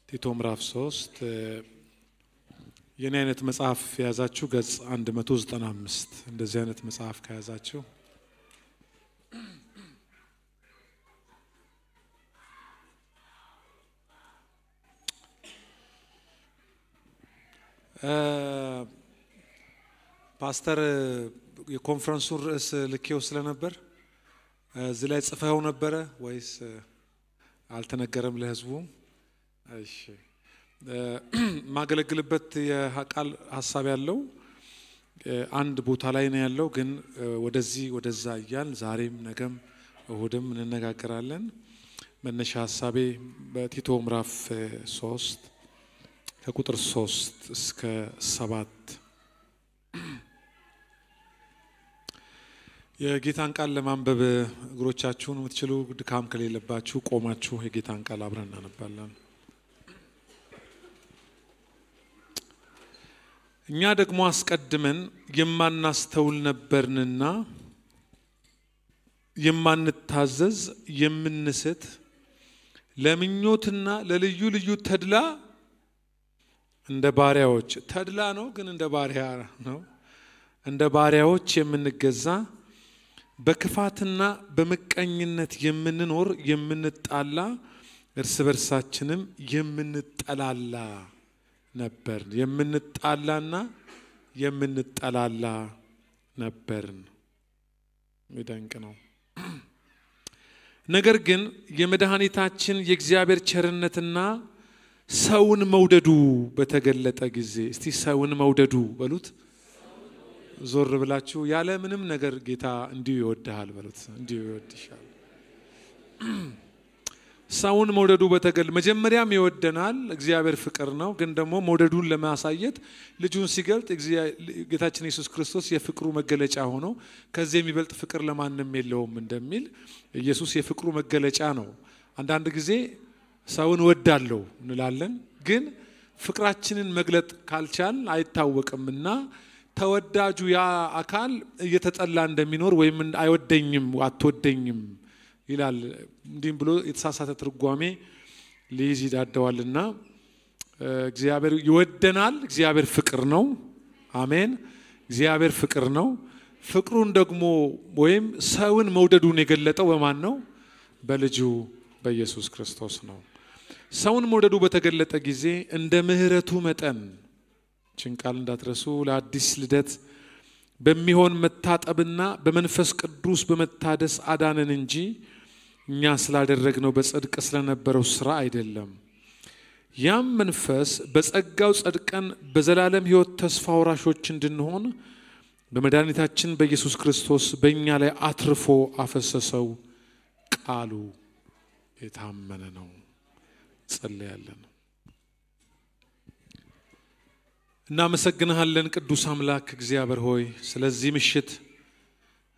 ቲቶ ምዕራፍ 3 የኔ አይነት መጽሐፍ የያዛችሁ ገጽ 195 እንደዚህ አይነት መጽሐፍ ከያዛችሁ ፓስተር የኮንፈረንሱን ርዕስ ልኬው ስለነበር እዚህ ላይ ጽፈው ነበረ ወይስ አልተነገረም ለህዝቡ? እሺ፣ ማገለግልበት የቃል ሐሳብ ያለው አንድ ቦታ ላይ ነው ያለው፣ ግን ወደዚህ ወደዛ እያል ዛሬም ነገም እሁድም እንነጋገራለን። መነሻ ሐሳቤ በቲቶ ምዕራፍ 3 ከቁጥር 3 እስከ 7 የጌታን ቃል ለማንበብ እግሮቻችሁን የምትችሉ ድካም ከሌለባችሁ ቆማችሁ የጌታን ቃል አብረን እናነባለን። እኛ ደግሞ አስቀድመን የማናስተውል ነበርንና የማንታዘዝ፣ የምንስት፣ ለምኞትና ለልዩ ልዩ ተድላ እንደ ባሪያዎች፣ ተድላ ነው ግን እንደ ባሪያ ነው፣ እንደ ባሪያዎች የምንገዛ፣ በክፋትና በምቀኝነት የምንኖር፣ የምንጣላ፣ እርስ በርሳችንም የምንጠላላ ነበርን። የምንጣላና የምንጠላላ ነበርን። ይደንቅ ነው። ነገር ግን የመድኃኒታችን የእግዚአብሔር ቸርነትና ሰውን መውደዱ በተገለጠ ጊዜ፣ እስቲ ሰውን መውደዱ በሉት። ዞር ብላችሁ ያለ ምንም ነገር ጌታ እንዲሁ ይወድሃል በሉት፣ እንዲሁ ይወድሻል። ሰውን መውደዱ በተገለጠ፣ መጀመሪያም ይወደናል፣ እግዚአብሔር ፍቅር ነው። ግን ደግሞ መውደዱን ለማሳየት ልጁን ሲገልጥ ጌታችን ኢየሱስ ክርስቶስ የፍቅሩ መገለጫ ሆኖ ከዚህ የሚበልጥ ፍቅር ለማንም የለውም እንደሚል ኢየሱስ የፍቅሩ መገለጫ ነው። አንዳንድ ጊዜ ሰውን እወዳለሁ እንላለን፣ ግን ፍቅራችንን መግለጥ ካልቻል አይታወቅምና ተወዳጁ ያ አካል እየተጠላ እንደሚኖር ወይም አይወደኝም አትወደኝም ይላል። እንዲህም ብሎ የተሳሳተ ትርጓሜ ሊይዝ ይዳደዋልና እግዚአብሔር ይወደናል። እግዚአብሔር ፍቅር ነው። አሜን። እግዚአብሔር ፍቅር ነው። ፍቅሩን ደግሞ ወይም ሰውን መውደዱን የገለጠው በማን ነው? በልጁ በኢየሱስ ክርስቶስ ነው። ሰውን መውደዱ በተገለጠ ጊዜ እንደ ምሕረቱ መጠን፣ ችን ቃል እንዳትረሱ፣ ለአዲስ ልደት በሚሆን መታጠብና በመንፈስ ቅዱስ በመታደስ አዳነን እንጂ እኛ ስላደረግነው በጽድቅ ስለነበረው ስራ አይደለም። ያም መንፈስ በጸጋው ጸድቀን በዘላለም ሕይወት ተስፋ ወራሾች እንድንሆን በመድኃኒታችን በኢየሱስ ክርስቶስ በእኛ ላይ አትርፎ አፈሰሰው። ቃሉ የታመነ ነው። ጸልያለን። እናመሰግንሃለን ቅዱስ አምላክ እግዚአብሔር ሆይ፣ ስለዚህ ምሽት፣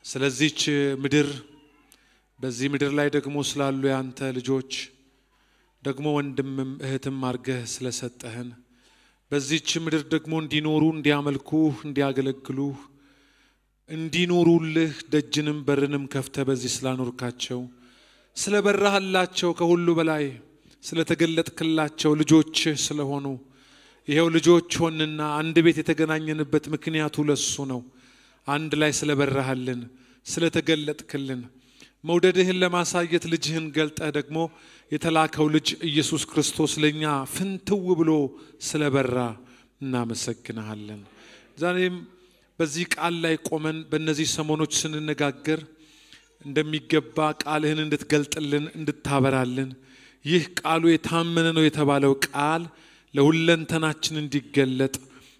ስለዚህች ምድር፣ በዚህ ምድር ላይ ደግሞ ስላሉ ያንተ ልጆች ደግሞ ወንድምም እህትም አርገህ ስለሰጠህን፣ በዚህች ምድር ደግሞ እንዲኖሩ፣ እንዲያመልኩህ፣ እንዲያገለግሉህ፣ እንዲኖሩልህ ደጅንም በርንም ከፍተህ በዚህ ስላኖርካቸው፣ ስለበራህላቸው፣ ከሁሉ በላይ ስለተገለጥክላቸው፣ ልጆችህ ስለሆኑ ይሄው ልጆች ሆንና አንድ ቤት የተገናኘንበት ምክንያቱ ለሱ ነው። አንድ ላይ ስለበራህልን፣ ስለተገለጥክልን፣ መውደድህን ለማሳየት ልጅህን ገልጠህ ደግሞ የተላከው ልጅ ኢየሱስ ክርስቶስ ለኛ ፍንትው ብሎ ስለበራ እናመሰግንሃለን። ዛሬም በዚህ ቃል ላይ ቆመን በእነዚህ ሰሞኖች ስንነጋገር እንደሚገባ ቃልህን እንድትገልጥልን፣ እንድታበራልን፣ ይህ ቃሉ የታመነ ነው የተባለው ቃል ለሁለንተናችን እንዲገለጥ፣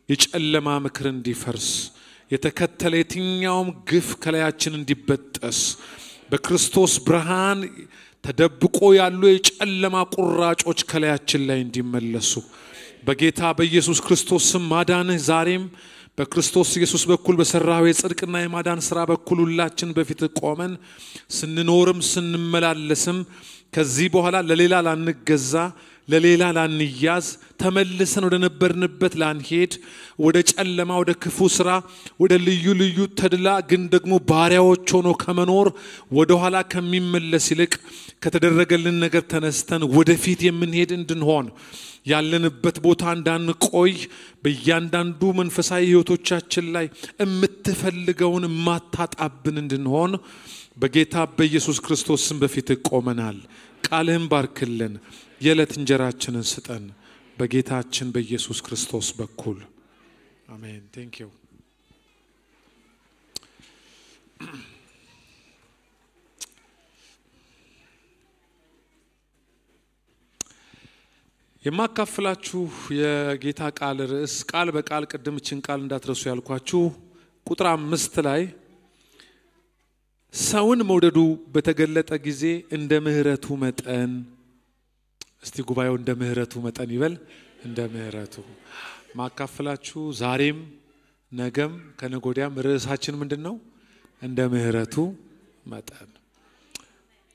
የጨለማ ምክር እንዲፈርስ፣ የተከተለ የትኛውም ግፍ ከላያችን እንዲበጠስ፣ በክርስቶስ ብርሃን ተደብቆ ያሉ የጨለማ ቁራጮች ከላያችን ላይ እንዲመለሱ፣ በጌታ በኢየሱስ ክርስቶስ ስም ማዳንህ ዛሬም በክርስቶስ ኢየሱስ በኩል በሰራው የጽድቅና የማዳን ስራ በኩል ሁላችን በፊት ቆመን ስንኖርም ስንመላለስም ከዚህ በኋላ ለሌላ ላንገዛ፣ ለሌላ ላንያዝ፣ ተመልሰን ወደ ነበርንበት ላንሄድ፣ ወደ ጨለማ፣ ወደ ክፉ ስራ፣ ወደ ልዩ ልዩ ተድላ ግን ደግሞ ባሪያዎች ሆኖ ከመኖር ወደ ኋላ ከሚመለስ ይልቅ ከተደረገልን ነገር ተነስተን ወደፊት የምንሄድ እንድንሆን፣ ያለንበት ቦታ እንዳንቆይ፣ በእያንዳንዱ መንፈሳዊ ሕይወቶቻችን ላይ የምትፈልገውን የማታጣብን እንድንሆን በጌታ በኢየሱስ ክርስቶስ ስም በፊት ቆመናል። ቃልህን ባርክልን፣ የዕለት እንጀራችንን ስጠን፣ በጌታችን በኢየሱስ ክርስቶስ በኩል አሜን። Thank you። የማካፍላችሁ የጌታ ቃል ርዕስ ቃል በቃል ቅድም እችን ቃል እንዳትረሱ ያልኳችሁ ቁጥር 5 ላይ ሰውን መውደዱ በተገለጠ ጊዜ እንደ ምሕረቱ መጠን። እስቲ ጉባኤው እንደ ምሕረቱ መጠን ይበል። እንደ ምሕረቱ ማካፍላችሁ ዛሬም ነገም ከነገ ወዲያም ርዕሳችን ምንድን ነው? እንደ ምሕረቱ መጠን።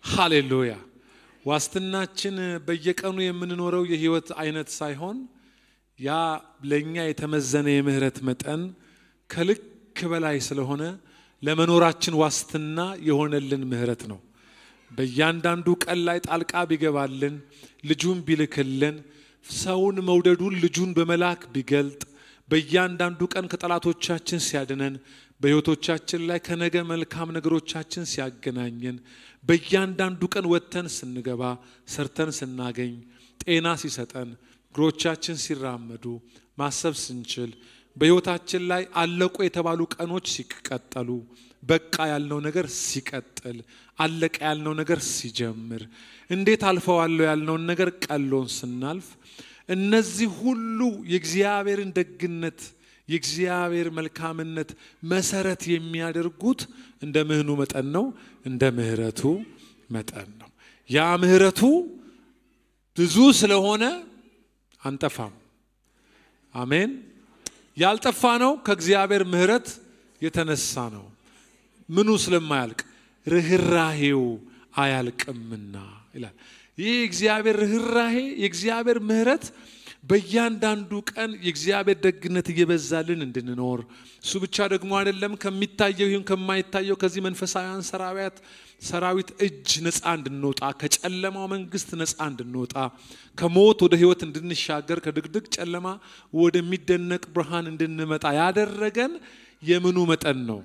ሃሌሉያ። ዋስትናችን በየቀኑ የምንኖረው የህይወት አይነት ሳይሆን ያ ለኛ የተመዘነ የምህረት መጠን ከልክ በላይ ስለሆነ ለመኖራችን ዋስትና የሆነልን ምህረት ነው። በእያንዳንዱ ቀን ላይ ጣልቃ ቢገባልን፣ ልጁን ቢልክልን፣ ሰውን መውደዱን ልጁን በመላክ ቢገልጥ፣ በእያንዳንዱ ቀን ከጠላቶቻችን ሲያድነን፣ በህይወቶቻችን ላይ ከነገ መልካም ነገሮቻችን ሲያገናኘን፣ በእያንዳንዱ ቀን ወጥተን ስንገባ፣ ሰርተን ስናገኝ፣ ጤና ሲሰጠን፣ እግሮቻችን ሲራመዱ፣ ማሰብ ስንችል፣ በህይወታችን ላይ አለቁ የተባሉ ቀኖች ሲቀጠሉ፣ በቃ ያልነው ነገር ሲቀጥል፣ አለቀ ያልነው ነገር ሲጀምር፣ እንዴት አልፈዋለሁ ያልነውን ነገር ቀሎን ስናልፍ፣ እነዚህ ሁሉ የእግዚአብሔርን ደግነት የእግዚአብሔር መልካምነት መሰረት የሚያደርጉት እንደ ምህኑ መጠን ነው፣ እንደ ምህረቱ መጠን ነው። ያ ምህረቱ ብዙ ስለሆነ አንጠፋም። አሜን። ያልጠፋ ነው ከእግዚአብሔር ምህረት የተነሳ ነው። ምኑ ስለማያልቅ? ርህራሄው አያልቅምና ይላል። ይህ የእግዚአብሔር ርህራሄ የእግዚአብሔር ምህረት በእያንዳንዱ ቀን የእግዚአብሔር ደግነት እየበዛልን እንድንኖር፣ እሱ ብቻ ደግሞ አይደለም፣ ከሚታየው ይሁን ከማይታየው ከዚህ መንፈሳዊያን ሰራዊት እጅ ነፃ እንድንወጣ፣ ከጨለማው መንግስት ነፃ እንድንወጣ፣ ከሞት ወደ ህይወት እንድንሻገር፣ ከድቅድቅ ጨለማ ወደሚደነቅ ብርሃን እንድንመጣ ያደረገን የምኑ መጠን ነው?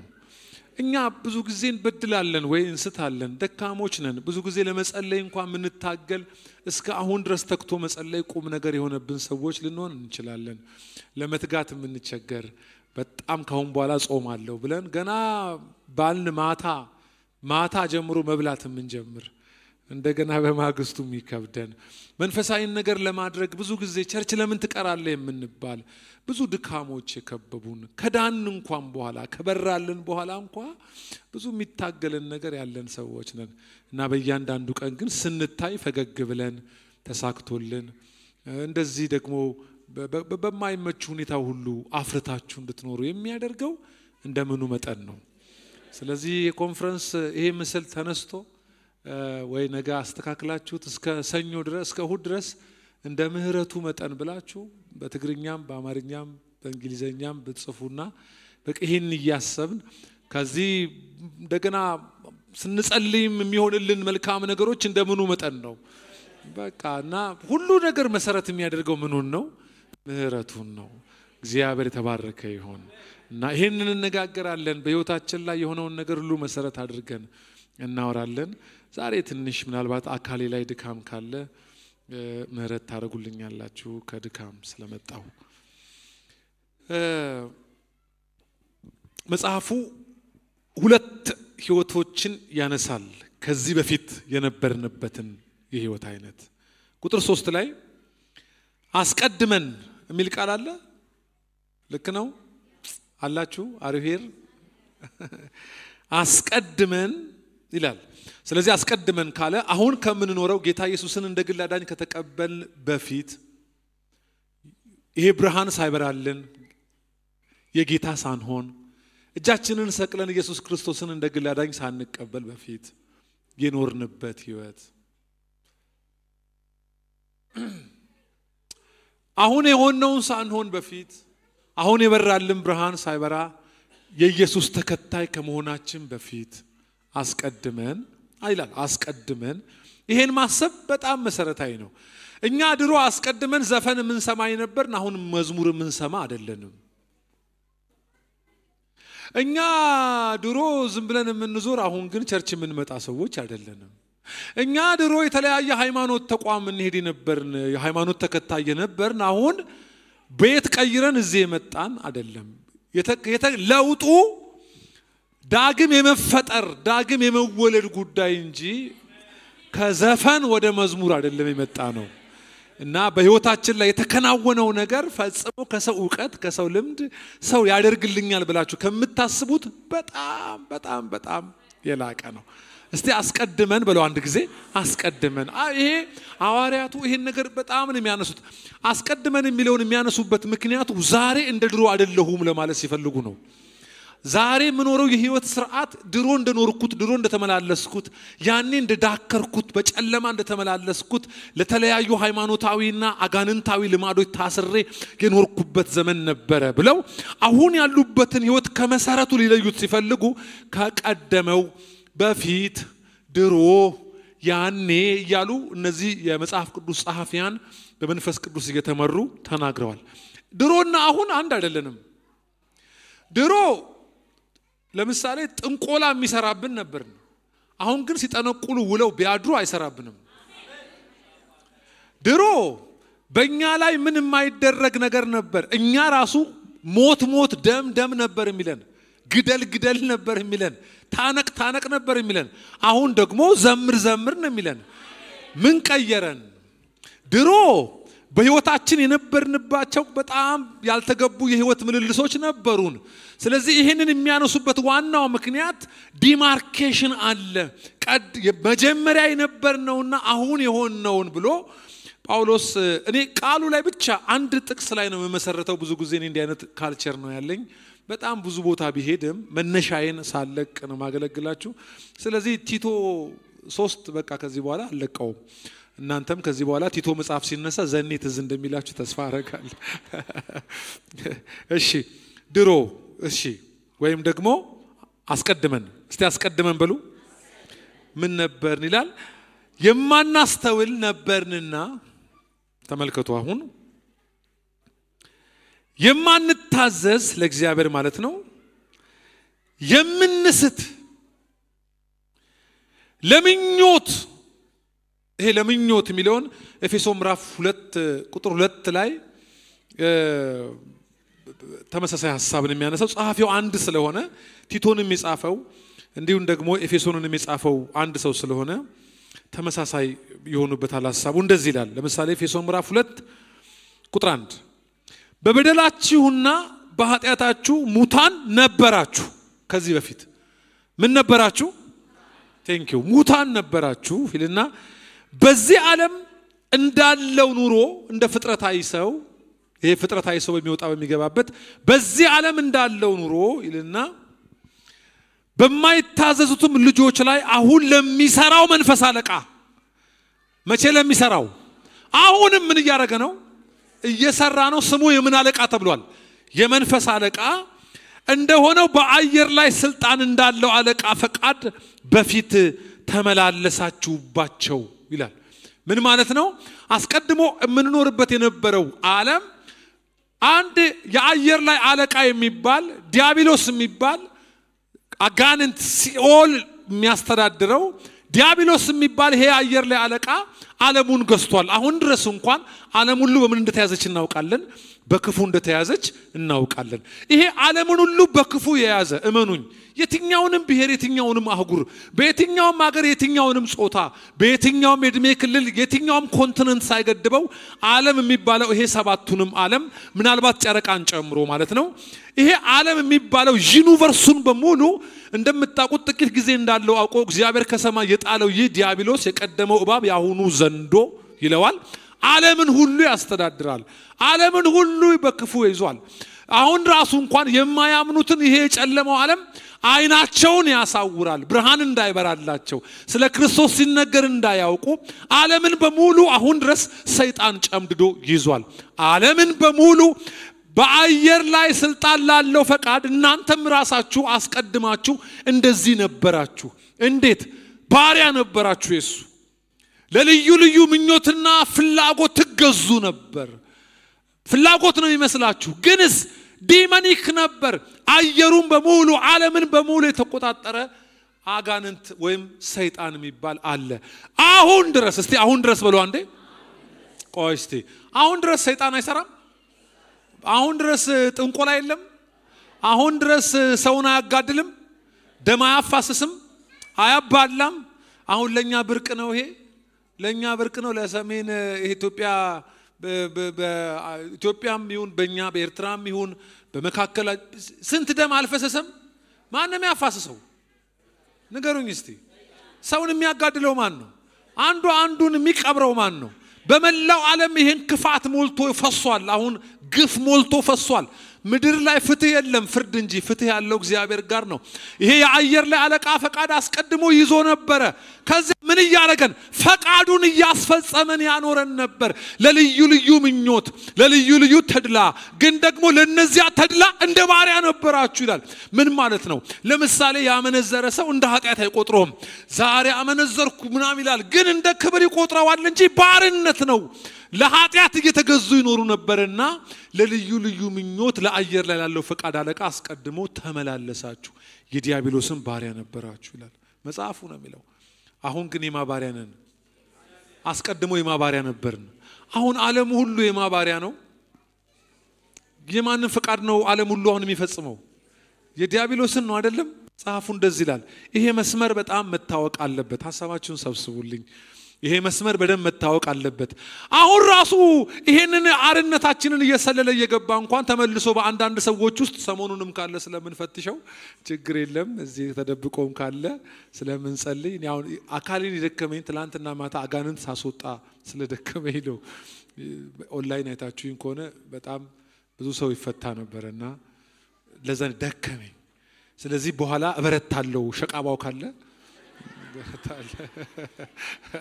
እኛ ብዙ ጊዜ እንበድላለን ወይ እንስታለን፣ ደካሞች ነን። ብዙ ጊዜ ለመጸለይ እንኳን የምንታገል እስከ አሁን ድረስ ተግቶ መጸለይ ቁም ነገር የሆነብን ሰዎች ልንሆን እንችላለን። ለመትጋት የምንቸገር፣ በጣም ካሁን በኋላ ጾማለሁ ብለን ገና ባልን ማታ ማታ ጀምሮ መብላት የምንጀምር፣ እንደገና በማግስቱ የሚከብደን፣ መንፈሳዊ ነገር ለማድረግ ብዙ ጊዜ church ለምን ትቀራለህ የምንባል፣ ብዙ ድካሞች የከበቡን፣ ከዳን እንኳን በኋላ ከበራልን በኋላ እንኳ ብዙ የሚታገልን ነገር ያለን ሰዎች ነን። እና በእያንዳንዱ ቀን ግን ስንታይ ፈገግ ብለን ተሳክቶልን እንደዚህ ደግሞ በማይመች ሁኔታ ሁሉ አፍርታችሁ እንድትኖሩ የሚያደርገው እንደምኑ መጠን ነው። ስለዚህ የኮንፈረንስ ይሄ ምስል ተነስቶ ወይ ነገ አስተካክላችሁት እስከ ሰኞ ድረስ እስከ እሁድ ድረስ እንደ ምህረቱ መጠን ብላችሁ በትግርኛም በአማርኛም በእንግሊዘኛም ብትጽፉና በቃ ይሄን እያሰብን ከዚህ እንደገና ስንጸልይም የሚሆንልን መልካም ነገሮች እንደምኑ መጠን ነው። በቃ እና ሁሉ ነገር መሰረት የሚያደርገው ምኑን ነው? ምህረቱን ነው። እግዚአብሔር የተባረከ ይሁን። እና ይሄንን እንነጋገራለን። በህይወታችን ላይ የሆነውን ነገር ሁሉ መሰረት አድርገን እናወራለን። ዛሬ ትንሽ ምናልባት አካሌ ላይ ድካም ካለ ምህረት ታደርጉልኛላችሁ ከድካም ስለመጣሁ። መጽሐፉ ሁለት ህይወቶችን ያነሳል። ከዚህ በፊት የነበርንበትን የህይወት አይነት ቁጥር 3 ላይ አስቀድመን የሚል ቃል አለ። ልክ ነው አላችሁ? አሪሄር አስቀድመን ይላል። ስለዚህ አስቀድመን ካለ አሁን ከምንኖረው ጌታ ኢየሱስን እንደ ግል አዳኝ ከተቀበልን በፊት ይሄ ብርሃን ሳይበራልን የጌታ ሳንሆን እጃችንን ሰቅለን ኢየሱስ ክርስቶስን እንደ ግል አዳኝ ሳንቀበል በፊት የኖርንበት ህይወት፣ አሁን የሆነውን ሳንሆን በፊት፣ አሁን የበራልን ብርሃን ሳይበራ፣ የኢየሱስ ተከታይ ከመሆናችን በፊት አስቀድመን ይላል። አስቀድመን ይሄን ማሰብ በጣም መሰረታዊ ነው። እኛ ድሮ አስቀድመን ዘፈን የምንሰማ የነበርን አሁን መዝሙር የምንሰማ አይደለንም። እኛ ድሮ ዝም ብለን የምንዞር አሁን ግን church የምንመጣ ሰዎች አይደለንም። እኛ ድሮ የተለያየ ሃይማኖት ተቋም እንሄድ የነበርን፣ የሃይማኖት ተከታይ የነበርን፣ አሁን ቤት ቀይረን እዚህ የመጣን አይደለም። ለውጡ ዳግም የመፈጠር፣ ዳግም የመወለድ ጉዳይ እንጂ ከዘፈን ወደ መዝሙር አይደለም የመጣ ነው። እና በህይወታችን ላይ የተከናወነው ነገር ፈጽሞ ከሰው እውቀት፣ ከሰው ልምድ፣ ሰው ያደርግልኛል ብላችሁ ከምታስቡት በጣም በጣም በጣም የላቀ ነው። እስቲ አስቀድመን በለው አንድ ጊዜ፣ አስቀድመን። ይሄ ሐዋርያቱ ይሄን ነገር በጣም ነው የሚያነሱት። አስቀድመን የሚለውን የሚያነሱበት ምክንያቱ ዛሬ እንደ ድሮ አይደለሁም ለማለት ሲፈልጉ ነው። ዛሬ የምኖረው የህይወት ስርዓት ድሮ እንደኖርኩት፣ ድሮ እንደተመላለስኩት፣ ያኔ እንደዳከርኩት፣ በጨለማ እንደተመላለስኩት፣ ለተለያዩ ሃይማኖታዊና አጋንንታዊ ልማዶች ታስሬ የኖርኩበት ዘመን ነበረ ብለው አሁን ያሉበትን ህይወት ከመሰረቱ ሊለዩት ሲፈልጉ ከቀደመው፣ በፊት፣ ድሮ፣ ያኔ እያሉ እነዚህ የመጽሐፍ ቅዱስ ጸሐፊያን በመንፈስ ቅዱስ እየተመሩ ተናግረዋል። ድሮና አሁን አንድ አይደለንም። ድሮ ለምሳሌ ጥንቆላ የሚሰራብን ነበር። አሁን ግን ሲጠነቁሉ ውለው ቢያድሩ አይሰራብንም። ድሮ በእኛ ላይ ምን የማይደረግ ነገር ነበር። እኛ ራሱ ሞት ሞት፣ ደም ደም ነበር የሚለን፣ ግደል ግደል ነበር የሚለን፣ ታነቅ ታነቅ ነበር የሚለን። አሁን ደግሞ ዘምር ዘምር ነው የሚለን። ምን ቀየረን? ድሮ በህይወታችን የነበርንባቸው በጣም ያልተገቡ የህይወት ምልልሶች ነበሩን። ስለዚህ ይህንን የሚያነሱበት ዋናው ምክንያት demarcation አለ። መጀመሪያ የነበርነውና አሁን የሆንነውን ብሎ ጳውሎስ፣ እኔ ቃሉ ላይ ብቻ አንድ ጥቅስ ላይ ነው የመሰረተው። ብዙ ጊዜ እኔ እንዲህ አይነት culture ነው ያለኝ። በጣም ብዙ ቦታ ቢሄድም መነሻዬን ሳለቅ ነው ማገለግላችሁ። ስለዚህ ቲቶ 3፣ በቃ ከዚህ በኋላ አልለቀውም። እናንተም ከዚህ በኋላ ቲቶ መጽሐፍ ሲነሳ ዘኔ ትዝ እንደሚላችሁ ተስፋ አረጋለሁ። እሺ፣ ድሮ፣ እሺ፣ ወይም ደግሞ አስቀድመን፣ እስቲ አስቀድመን በሉ። ምን ነበርን ይላል? የማናስተውል ነበርንና፣ ተመልከቱ፣ አሁን የማንታዘዝ ለእግዚአብሔር ማለት ነው፣ የምንስት፣ ለምኞት። ይሄ ለምኞት የሚለውን ኤፌሶ ምዕራፍ 2 ቁጥር 2 ላይ ተመሳሳይ ሀሳብን የሚያነሳው ጸሐፊው አንድ ስለሆነ፣ ቲቶንም የጻፈው እንዲሁም ደግሞ ኤፌሶንንም የጻፈው አንድ ሰው ስለሆነ ተመሳሳይ የሆኑበታል ሀሳቡ። እንደዚህ ይላል። ለምሳሌ ኤፌሶን ምዕራፍ 2 ቁጥር 1፣ በበደላችሁና በኃጢአታችሁ ሙታን ነበራችሁ። ከዚህ በፊት ምን ነበራችሁ? Thank you። ሙታን ነበራችሁ ይልና በዚህ ዓለም እንዳለው ኑሮ፣ እንደ ፍጥረታዊ ሰው፣ ይሄ ፍጥረታዊ ሰው በሚወጣ በሚገባበት በዚህ ዓለም እንዳለው ኑሮ ይልና በማይታዘዙትም ልጆች ላይ አሁን ለሚሰራው መንፈስ አለቃ። መቼ ለሚሰራው? አሁንም ምን እያደረገ ነው? እየሰራ ነው። ስሙ የምን አለቃ ተብሏል? የመንፈስ አለቃ እንደሆነው በአየር ላይ ስልጣን እንዳለው አለቃ ፈቃድ በፊት ተመላለሳችሁባቸው ይላል። ምን ማለት ነው? አስቀድሞ የምንኖርበት የነበረው ዓለም አንድ የአየር ላይ አለቃ የሚባል፣ ዲያብሎስ የሚባል፣ አጋንንት ሲኦል የሚያስተዳድረው ዲያብሎስ የሚባል ይሄ አየር ላይ አለቃ ዓለሙን ገዝቷል። አሁን ድረስ እንኳን ዓለም ሁሉ በምን እንደተያዘች እናውቃለን። በክፉ እንደተያዘች እናውቃለን። ይሄ ዓለምን ሁሉ በክፉ የያዘ፣ እመኑኝ፣ የትኛውንም ብሔር፣ የትኛውንም አህጉር፣ በየትኛውም ሀገር፣ የትኛውንም ጾታ፣ በየትኛውም የዕድሜ ክልል፣ የትኛውም continent ሳይገድበው ዓለም የሚባለው ይሄ ሰባቱንም ዓለም ምናልባት ጨረቃን ጨምሮ ማለት ነው። ይሄ ዓለም የሚባለው universe ኡን በሙሉ እንደምታውቁት ጥቂት ጊዜ እንዳለው አውቆ እግዚአብሔር ከሰማይ የጣለው ይህ ዲያብሎስ፣ የቀደመው እባብ፣ የአሁኑ ዘንዶ ይለዋል። ዓለምን ሁሉ ያስተዳድራል። ዓለምን ሁሉ በክፉ ይዟል። አሁን ራሱ እንኳን የማያምኑትን ይሄ የጨለመው ዓለም አይናቸውን ያሳውራል፣ ብርሃን እንዳይበራላቸው፣ ስለ ክርስቶስ ሲነገር እንዳያውቁ ዓለምን በሙሉ አሁን ድረስ ሰይጣን ጨምድዶ ይዟል። ዓለምን በሙሉ በአየር ላይ ስልጣን ላለው ፈቃድ እናንተም ራሳችሁ አስቀድማችሁ እንደዚህ ነበራችሁ። እንዴት? ባሪያ ነበራችሁ። የሱ ለልዩ ልዩ ምኞትና ፍላጎት ትገዙ ነበር። ፍላጎት ነው የሚመስላችሁ፣ ግንስ demonic ነበር። አየሩን በሙሉ ዓለምን በሙሉ የተቆጣጠረ አጋንንት ወይም ሰይጣን የሚባል አለ። አሁን ድረስ እስቲ አሁን ድረስ በሉ አንዴ። ቆይ እስቲ አሁን ድረስ ሰይጣን አይሰራም? አሁን ድረስ ጥንቆላ የለም? አሁን ድረስ ሰውን አያጋድልም? ደም አያፋስስም? አያባላም? አሁን ለኛ ብርቅ ነው ይሄ፣ ለኛ ብርቅ ነው። ለሰሜን ኢትዮጵያ በኢትዮጵያም ይሁን በእኛ በኤርትራም ይሁን በመካከል ስንት ደም አልፈሰሰም? ማን ነው የሚያፋስሰው? ንገሩኝ እስቲ። ሰውን የሚያጋድለው ማን ነው? አንዱ አንዱን የሚቀብረው ማን ነው? በመላው ዓለም ይሄን ክፋት ሞልቶ ፈሷል። አሁን ግፍ ሞልቶ ፈሷል። ምድር ላይ ፍትህ የለም፣ ፍርድ እንጂ። ፍትህ ያለው እግዚአብሔር ጋር ነው። ይሄ የአየር ላይ አለቃ ፈቃድ አስቀድሞ ይዞ ነበረ። ከዚያ ምን እያደረገን? ፈቃዱን እያስፈጸመን ያኖረን ነበር። ለልዩ ልዩ ምኞት፣ ለልዩ ልዩ ተድላ፣ ግን ደግሞ ለነዚያ ተድላ እንደ ባሪያ ነበራችሁ ይላል። ምን ማለት ነው? ለምሳሌ ያመነዘረ ሰው እንደ ኃጢአት አይቆጥረውም። ዛሬ አመነዘርኩ ምናምን ይላል፣ ግን እንደ ክብር ይቆጥረዋል እንጂ ባርነት ነው። ለኃጢአት እየተገዙ ይኖሩ ነበርና ለልዩ ልዩ ምኞት ለአየር ላይ ላለው ፈቃድ አለቃ አስቀድሞ ተመላለሳችሁ፣ የዲያብሎስን ባሪያ ነበራችሁ ይላል መጽሐፉ ነው የሚለው። አሁን ግን የማ ባሪያ ነን? አስቀድሞ የማ ባሪያ ነበርን። አሁን ዓለም ሁሉ የማ ባሪያ ነው? የማንን ፈቃድ ነው ዓለም ሁሉ አሁን የሚፈጽመው? የዲያብሎስን ነው አይደለም? መጽሐፉ እንደዚህ ይላል። ይሄ መስመር በጣም መታወቅ አለበት። ሀሳባችሁን ሰብስቡልኝ። ይሄ መስመር በደንብ መታወቅ አለበት። አሁን ራሱ ይሄንን አርነታችንን እየሰለለ እየገባ እንኳን ተመልሶ በአንዳንድ ሰዎች ውስጥ ሰሞኑንም ካለ ስለምንፈትሸው ችግር የለም፣ እዚህ ተደብቆም ካለ ስለምንጸልይ። እኔ አሁን አካሌን የደከመኝ ትላንትና ማታ አጋንንት ሳስወጣ ስለደከመኝ ነው። ኦንላይን አይታችሁኝ ከሆነ በጣም ብዙ ሰው ይፈታ ነበርና ለዛ ደከመኝ። ስለዚህ በኋላ እበረታለሁ ሸቃባው ካለ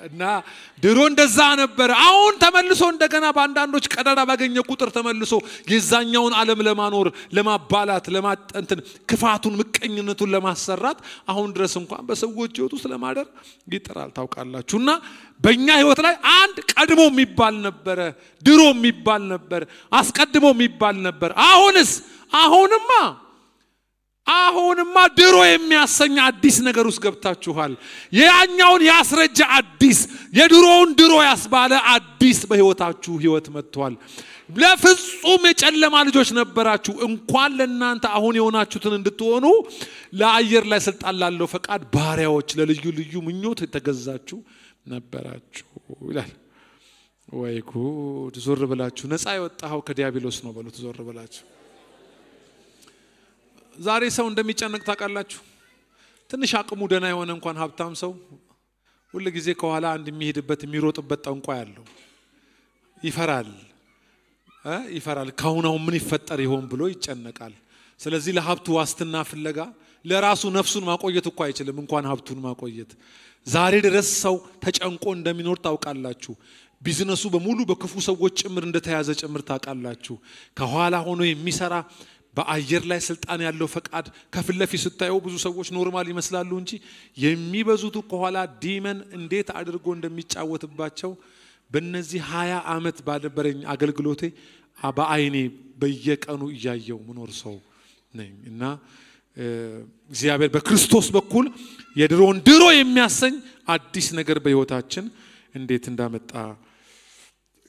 እና ድሮ እንደዛ ነበር። አሁን ተመልሶ እንደገና በአንዳንዶች ቀዳዳ ባገኘ ቁጥር ተመልሶ የዛኛውን ዓለም ለማኖር፣ ለማባላት፣ ለማጠንትን ክፋቱን ምቀኝነቱን ለማሰራት አሁን ድረስ እንኳን በሰዎች ሕይወት ውስጥ ለማደር ይጥራል። ታውቃላችሁና በእኛ ሕይወት ላይ አንድ ቀድሞ የሚባል ነበረ፣ ድሮ የሚባል ነበር፣ አስቀድሞ የሚባል ነበር። አሁንስ አሁንማ ድሮ የሚያሰኝ አዲስ ነገር ውስጥ ገብታችኋል። ያኛውን ያስረጀ አዲስ፣ የድሮውን ድሮ ያስባለ አዲስ በህይወታችሁ ህይወት መጥቷል። ለፍጹም የጨለማ ልጆች ነበራችሁ። እንኳን ለእናንተ አሁን የሆናችሁትን እንድትሆኑ ለአየር ላይ ስልጣን ላለው ፈቃድ ባሪያዎች፣ ለልዩ ልዩ ምኞት የተገዛችሁ ነበራችሁ ይላል። ወይ ጉድ! ዞር ብላችሁ ነፃ የወጣኸው ከዲያብሎስ ነው በሉት። ዞር ብላችሁ ዛሬ ሰው እንደሚጨነቅ ታውቃላችሁ። ትንሽ አቅሙ ደህና የሆነ እንኳን ሀብታም ሰው ሁል ጊዜ ከኋላ አንድ የሚሄድበት የሚሮጥበት ጠንቋይ አለው። ይፈራል ይፈራል። ካሁን አሁን ምን ይፈጠር ይሆን ብሎ ይጨነቃል። ስለዚህ ለሀብቱ ዋስትና ፍለጋ ለራሱ ነፍሱን ማቆየት እኮ አይችልም፣ እንኳን ሀብቱን ማቆየት። ዛሬ ድረስ ሰው ተጨንቆ እንደሚኖር ታውቃላችሁ። ቢዝነሱ በሙሉ በክፉ ሰዎች ጭምር እንደተያዘ ጭምር ታውቃላችሁ። ከኋላ ሆኖ የሚሰራ በአየር ላይ ስልጣን ያለው ፈቃድ ከፊት ለፊት ስታየው ብዙ ሰዎች normal ይመስላሉ እንጂ የሚበዙቱ ከኋላ demon እንዴት አድርጎ እንደሚጫወትባቸው በእነዚህ 20 ዓመት ባነበረኝ አገልግሎቴ በአይኔ በየቀኑ እያየው ምኖር ሰው ነኝ። እና እግዚአብሔር በክርስቶስ በኩል የድሮውን ድሮ የሚያሰኝ አዲስ ነገር በሕይወታችን እንዴት እንዳመጣ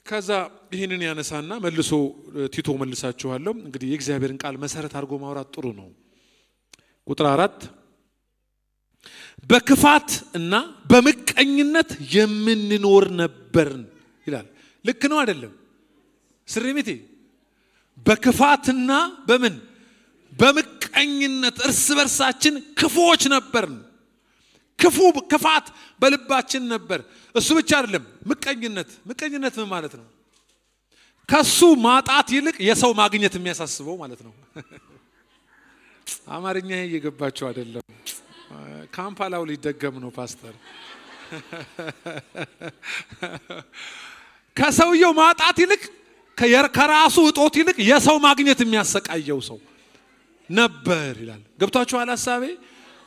ከዛ ይህንን ያነሳና መልሶ ቲቶ መልሳችኋለሁ። እንግዲህ የእግዚአብሔርን ቃል መሰረት አድርጎ ማውራት ጥሩ ነው። ቁጥር 4 በክፋት እና በምቀኝነት የምንኖር ነበርን ይላል። ልክ ነው አይደለም? ስሪሚቲ በክፋትና በምን በምቀኝነት እርስ በርሳችን ክፉዎች ነበርን። ክፋት በልባችን ነበር። እሱ ብቻ አይደለም፣ ምቀኝነት። ምቀኝነት ምን ማለት ነው? ከሱ ማጣት ይልቅ የሰው ማግኘት የሚያሳስበው ማለት ነው። አማርኛ እየገባችሁ አይደለም? ካምፓላው ሊደገም ነው ፓስተር። ከሰውየው ማጣት ይልቅ ከራሱ እጦት ይልቅ የሰው ማግኘት የሚያሰቃየው ሰው ነበር ይላል። ገብቷችኋል ሐሳቤ?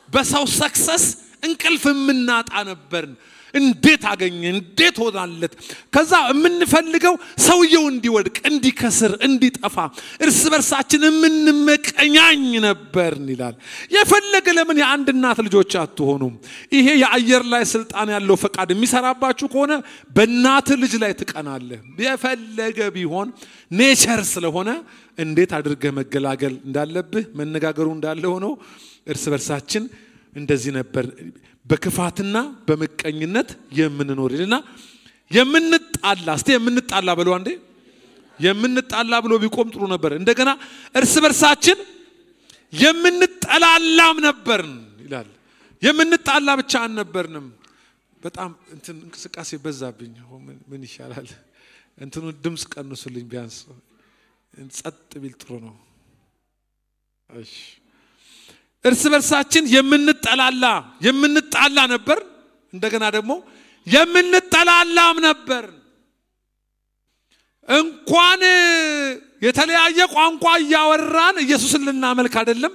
በሰው success እንቅልፍ የምናጣ ነበርን። እንዴት አገኘ? እንዴት ሆናለት? ከዛ የምንፈልገው ሰውየው እንዲወድቅ፣ እንዲከስር፣ እንዲጠፋ እርስ በርሳችን የምንመቀኛኝ ነበርን ይላል። የፈለገ ለምን የአንድ እናት ልጆች አትሆኑም? ይሄ የአየር ላይ ስልጣን ያለው ፈቃድ የሚሰራባችሁ ከሆነ በእናት ልጅ ላይ ትቀናለህ። የፈለገ ቢሆን nature ስለሆነ እንዴት አድርገህ መገላገል እንዳለብህ መነጋገሩ እንዳለ ሆኖ እርስ በርሳችን እንደዚህ ነበር በክፋትና በምቀኝነት የምንኖር ይልና የምንጣላ። እስቲ የምንጣላ ብሎ አንዴ የምንጣላ ብሎ ቢቆም ጥሩ ነበር። እንደገና እርስ በርሳችን የምንጠላላም ነበርን ይላል። የምንጣላ ብቻ አልነበርንም። በጣም እንትን እንቅስቃሴ በዛብኝ። ምን ይሻላል? እንትኑ ድምጽ ቀንሱልኝ ቢያንስ ጸጥ ቢል ጥሩ ነው። እሺ እርስ በርሳችን የምንጣላ ነበር። እንደገና ደግሞ የምንጠላላም ነበር። እንኳን የተለያየ ቋንቋ እያወራን ኢየሱስን ልናመልክ አይደለም፣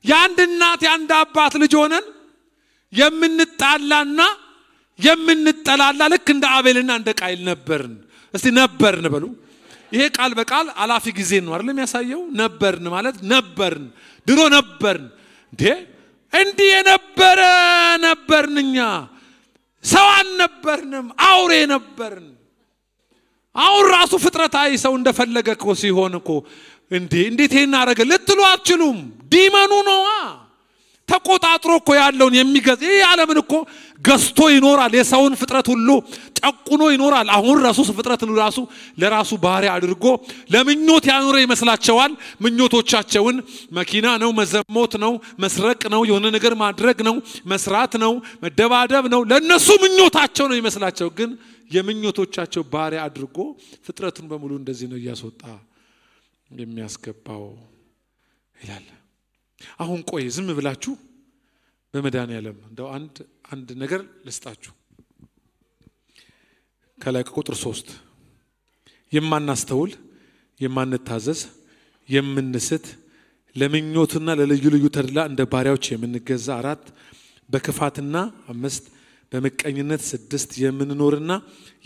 የአንድ እናት የአንድ አባት ልጅ ሆነን የምንጣላና የምንጠላላ ልክ እንደ አቤልና እንደ ቃይል ነበርን። እስቲ ነበርን በሉ። ይሄ ቃል በቃል አላፊ ጊዜ ነው አይደል የሚያሳየው? ነበርን ማለት ነበርን፣ ድሮ ነበርን። እንዴ እንዲህ የነበረ ነበርን። እኛ ሰው አልነበርንም፣ አውሬ ነበርን። አሁን ራሱ ፍጥረታዊ ሰው እንደፈለገ እኮ ሲሆን እኮ እንዴ እንዴት ይሄን አደረገ ልትሉ አትችሉም። ዲመኑ ነዋ ተቆጣጥሮ እኮ ያለውን የሚገዝ ይሄ ዓለምን እኮ ገዝቶ ይኖራል። የሰውን ፍጥረት ሁሉ ጨቁኖ ይኖራል። አሁን ራሱ ፍጥረትን ራሱ ለራሱ ባሪያ አድርጎ ለምኞት ያኖረ ይመስላቸዋል። ምኞቶቻቸውን መኪና ነው፣ መዘሞት ነው፣ መስረቅ ነው፣ የሆነ ነገር ማድረግ ነው፣ መስራት ነው፣ መደባደብ ነው፣ ለነሱ ምኞታቸው ነው ይመስላቸው። ግን የምኞቶቻቸው ባሪያ አድርጎ ፍጥረቱን በሙሉ እንደዚህ ነው እያስወጣ የሚያስገባው ይላል። አሁን ቆይ ዝም ብላችሁ በመድኃኒዓለም እንደው አንድ ነገር ልስጣችሁ። ከላይ ከቁጥር 3 የማናስተውል፣ የማንታዘዝ፣ የምንስት፣ ለምኞትና ለልዩ ልዩ ተድላ እንደ ባሪያዎች የምንገዛ 4 በክፋትና 5 በምቀኝነት 6 የምንኖርና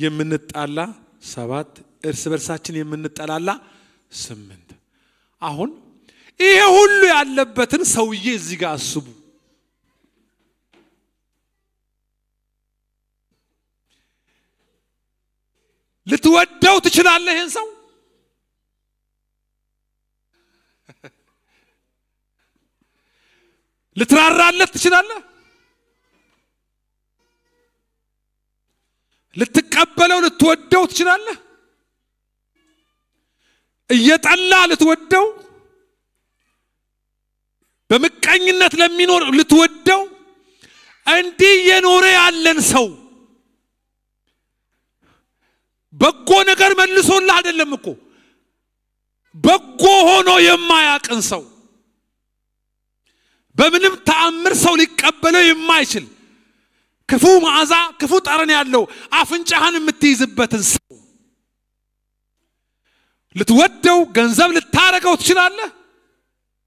የምንጣላ 7 እርስ በርሳችን የምንጠላላ 8። አሁን ይሄ ሁሉ ያለበትን ሰውዬ እዚህ ጋር አስቡ። ልትወደው ትችላለህ ይሄን ሰው? ልትራራለት ትችላለህ? ልትቀበለው ልትወደው ትችላለህ? እየጠላ ልትወደው፣ በምቀኝነት ለሚኖር ልትወደው፣ እንዲህ የኖረ ያለን ሰው በጎ ነገር መልሶልህ አይደለም እኮ በጎ ሆኖ የማያቅን ሰው፣ በምንም ተአምር ሰው ሊቀበለው የማይችል ክፉ መዓዛ ክፉ ጠረን ያለው አፍንጫህን የምትይዝበትን ሰው ልትወደው ገንዘብ ልታረገው ትችላለህ?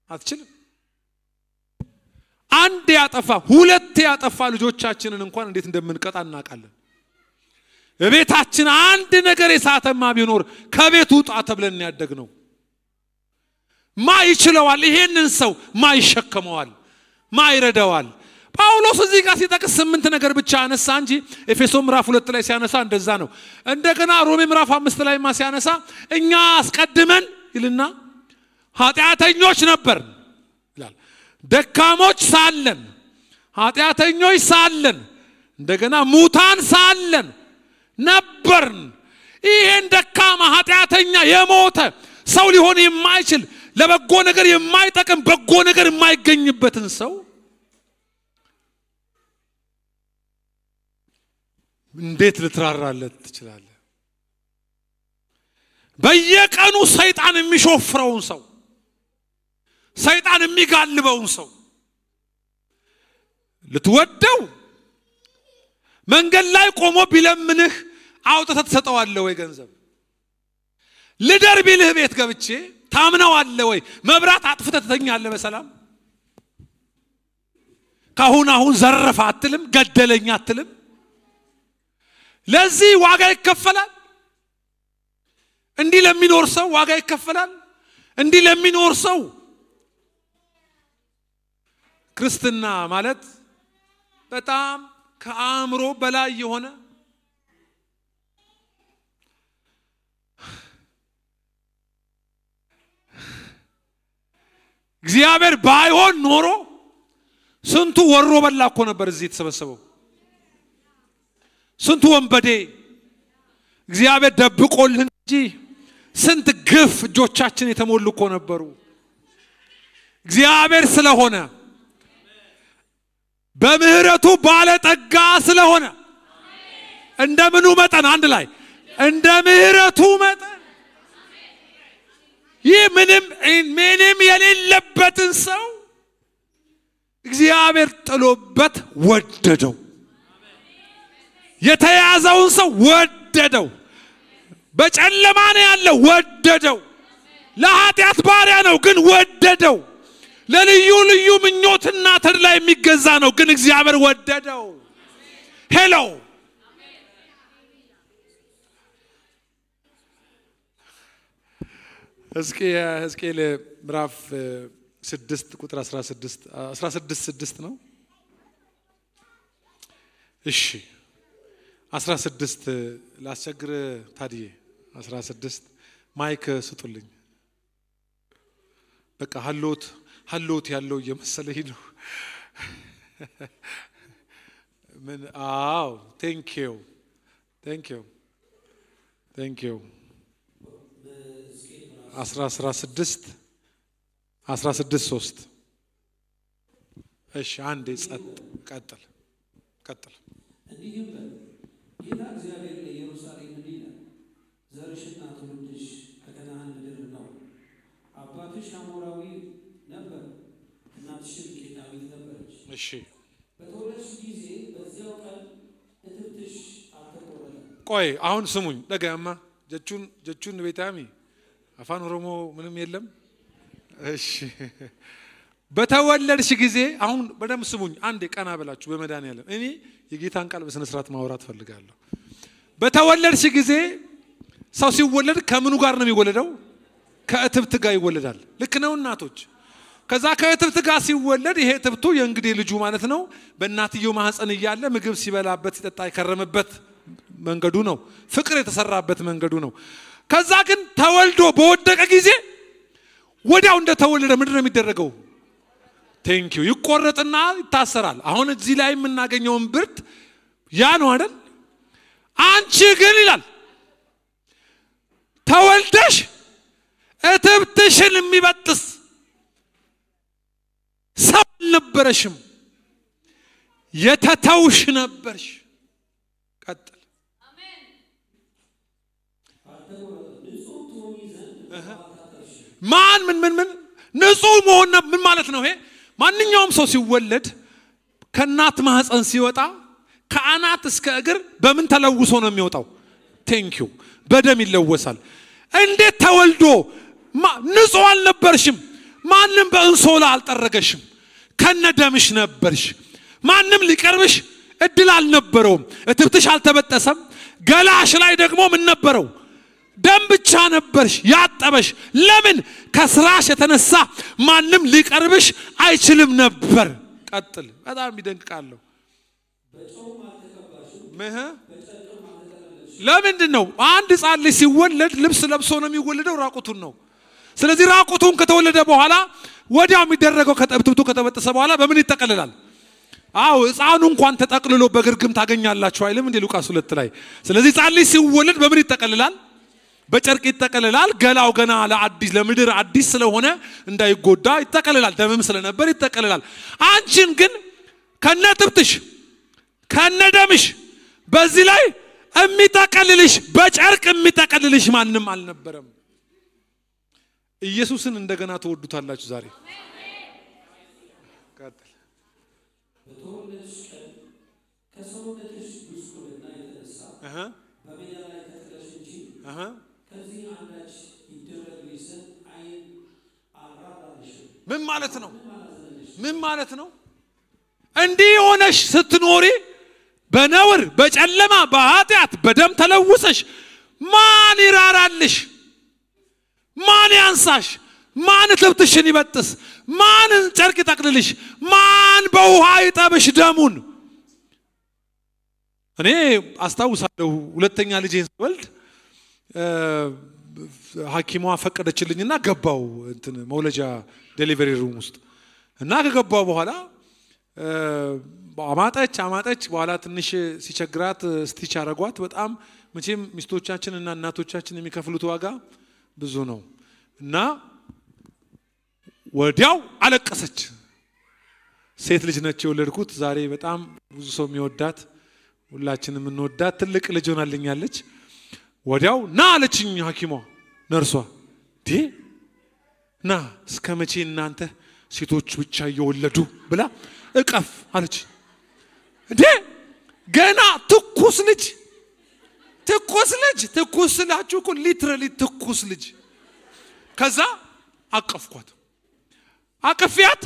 አትችልም። አንድ ያጠፋ ሁለት ያጠፋ ልጆቻችንን እንኳን እንዴት እንደምንቀጣ እናውቃለን። በቤታችን አንድ ነገር የሳተማ ቢኖር ከቤት ውጣ ተብለን ያደግነው። ማ ይችለዋል? ይሄንን ሰው ማ ይሸከመዋል? ማ ይረዳዋል? ጳውሎስ እዚህ ጋር ሲጠቅስ 8 ነገር ብቻ አነሳ እንጂ ኤፌሶን ምዕራፍ 2 ላይ ሲያነሳ እንደዛ ነው። እንደገና ሮሜ ምዕራፍ 5 ላይ ሲያነሳ እኛ አስቀድመን ይልና ኃጢአተኞች ነበር ይላል። ደካሞች ሳለን፣ ኃጢአተኞች ሳለን፣ እንደገና ሙታን ሳለን ነበርን። ይሄን ደካማ ኃጢአተኛ የሞተ ሰው ሊሆን የማይችል ለበጎ ነገር የማይጠቅም በጎ ነገር የማይገኝበትን ሰው እንዴት ልትራራለት ትችላለህ? በየቀኑ ሰይጣን የሚሾፍረውን ሰው፣ ሰይጣን የሚጋልበውን ሰው ልትወደው መንገድ ላይ ቆሞ ቢለምንህ አውጥተህ ትሰጠዋለህ ወይ ገንዘብ? ልደር ቢልህ ቤት ገብቼ ታምነዋለህ ወይ? መብራት አጥፍተህ ትተኛለህ በሰላም? ካሁን አሁን ዘረፈ አትልም? ገደለኝ አትልም? ለዚህ ዋጋ ይከፈላል። እንዲህ ለሚኖር ሰው ዋጋ ይከፈላል። እንዲህ ለሚኖር ሰው ክርስትና ማለት በጣም ከአእምሮ በላይ የሆነ እግዚአብሔር ባይሆን ኖሮ ስንቱ ወሮ በላ እኮ ነበር እዚህ የተሰበሰበው። ስንቱ ወንበዴ እግዚአብሔር ደብቆልን እንጂ ስንት ግፍ እጆቻችን የተሞሉ እኮ ነበሩ። እግዚአብሔር ስለሆነ በምህረቱ ባለጠጋ ስለሆነ እንደምኑ መጠን አንድ ላይ እንደ ምህረቱ መጠን ይህ ምንም ምንም የሌለበትን ሰው እግዚአብሔር ጥሎበት ወደደው። የተያዘውን ሰው ወደደው። በጨለማ ነው ያለው ወደደው። ለኃጢአት ባሪያ ነው ግን ወደደው። ለልዩ ልዩ ምኞትና ተድላ የሚገዛ ነው ግን እግዚአብሔር ወደደው። Hello ሕዝቅኤል ምዕራፍ 6 ቁጥር 16 16 6 ነው። እሺ 16 ላስቸግር ታዲዬ 16 mic ስጡልኝ። በቃ ሀሎት ሀሎት ያለው እየመሰለኝ ነው። ምን? አዎ thank you thank you thank you 16 16 3 እሺ አንዴ ጸጥ ቀጥል ቀጥል። እንዲህም በል ጌታ እግዚአብሔር ለኢየሩሳሌም እንዲህ ይላል፣ ዘርሽና ትውልድሽ ከከነዓን ምድር ነው። አባትሽ አሞራዊ ነበር፣ እናትሽም ኬጢያዊት ነበረች። እሺ በተወለድሽ ጊዜ በዚያው ቀን እትብትሽ አልተቆረጠም። ቆይ አሁን ስሙኝ ደጋማ ጀቹን ጀቹን ቤታሚ አፋን ኦሮሞ ምንም የለም። እሺ በተወለድሽ ጊዜ አሁን በደንብ ስሙኝ። አንዴ ቀና ብላችሁ በመድኃኒዓለም እኔ የጌታን ቃል በስነ ስርዓት ማውራት ፈልጋለሁ። በተወለድሽ ጊዜ ሰው ሲወለድ ከምኑ ጋር ነው የሚወለደው? ከእትብት ጋር ይወለዳል። ልክ ነው እናቶች። ከዛ ከእትብት ጋር ሲወለድ ይሄ እትብቱ የእንግዴ ልጁ ማለት ነው። በእናትየው ማህፀን እያለ ምግብ ሲበላበት ሲጠጣ የከረመበት መንገዱ ነው። ፍቅር የተሰራበት መንገዱ ነው። ከዛ ግን ተወልዶ በወደቀ ጊዜ ወዲያው እንደተወለደ ምንድን ነው የሚደረገው? Thank you ይቆረጥና ይታሰራል። አሁን እዚህ ላይ የምናገኘውን ብርት ያ ነው አይደል? አንቺ ግን ይላል ተወልደሽ እትብትሽን የሚበጥስ ሰው አልነበረሽም፣ የተተውሽ ነበርሽ። ቀጥል። ማን ምን ምን ምን ንጹህ መሆን ምን ማለት ነው? ይሄ ማንኛውም ሰው ሲወለድ ከእናት ማህፀን ሲወጣ ከአናት እስከ እግር በምን ተለውሶ ነው የሚወጣው? Thank you በደም ይለወሳል። እንዴት ተወልዶ ንጹህ አልነበርሽም? ማንም በእንሶላ አልጠረገሽም። ከነ ደምሽ ነበርሽ። ማንም ሊቀርብሽ እድል አልነበረውም። እትብትሽ አልተበጠሰም። ገላሽ ላይ ደግሞ ምን ነበረው? ደም ብቻ ነበርሽ ያጠበሽ። ለምን? ከስራሽ የተነሳ ማንም ሊቀርብሽ አይችልም ነበር። ቀጥል። በጣም ይደንቃለሁ። ለምንድን ነው አንድ ሕፃን ልጅ ሲወለድ ልብስ ለብሶ ነው የሚወለደው? ራቁቱን ነው። ስለዚህ ራቁቱን ከተወለደ በኋላ ወዲያው የሚደረገው ከእትብቱ ከተበጠሰ በኋላ በምን ይጠቀልላል? አዎ ሕፃኑ እንኳን ተጠቅልሎ በግርግም ታገኛላችሁ አይልም እንዴ ሉቃስ 2 ላይ? ስለዚህ ሕፃን ልጅ ሲወለድ በምን ይጠቀልላል? በጨርቅ ይጠቀልላል። ገላው ገና ለአዲስ ለምድር አዲስ ስለሆነ እንዳይጎዳ ይጠቀልላል። ደምም ስለነበር ይጠቀልላል። አንቺን ግን ከነ እትብትሽ ከነ ደምሽ በዚህ ላይ የሚጠቀልልሽ በጨርቅ የሚጠቀልልሽ ማንም አልነበረም። ኢየሱስን እንደገና ትወዱታላችሁ ዛሬ። ቀጥል። በተወለድሽ ቀን ከሰውነትሽ ጉስቁልና የተነሳ በሜዳ ላይ ተጥለሽ እንጂ ከዚህ አንዳች ይደረግልሽ ዘንድ ዓይን አልራራልሽም። ምን ማለት ነው? ምን ማለት ነው? እንዲህ ሆነሽ ስትኖሪ በነውር በጨለማ በኃጢአት በደም ተለውሰሽ ማን ይራራልሽ? ማን ያንሳሽ? ማን ትብትሽን ይበጥስ? ማን ጨርቅ ይጠቅልልሽ? ማን በውሃ ይጠብሽ ደሙን? እኔ አስታውሳለሁ ሁለተኛ ልጄን ስወልድ ሐኪሟ ፈቀደችልኝና ገባው እንትን መውለጃ delivery room ውስጥ እና ከገባው በኋላ አማጠች አማጠች። በኋላ ትንሽ ሲቸግራት stitch አረጓት። በጣም መቼም ሚስቶቻችን እና እናቶቻችን የሚከፍሉት ዋጋ ብዙ ነው እና ወዲያው አለቀሰች። ሴት ልጅ ነች የወለድኩት። ዛሬ በጣም ብዙ ሰው የሚወዳት ሁላችንም የምንወዳት ትልቅ ልጅ ሆናልኛለች። ወዲያው ና አለችኝ ሐኪሟ ነርሷ። ዲ ና እስከ መቼ እናንተ ሴቶች ብቻ እየወለዱ ብላ እቀፍ አለችኝ። እንዴ ገና ትኩስ ልጅ ትኩስ ልጅ ትኩስ ስላችሁ እኮ literally ትኩስ ልጅ። ከዛ አቀፍኳት። አቅፊያት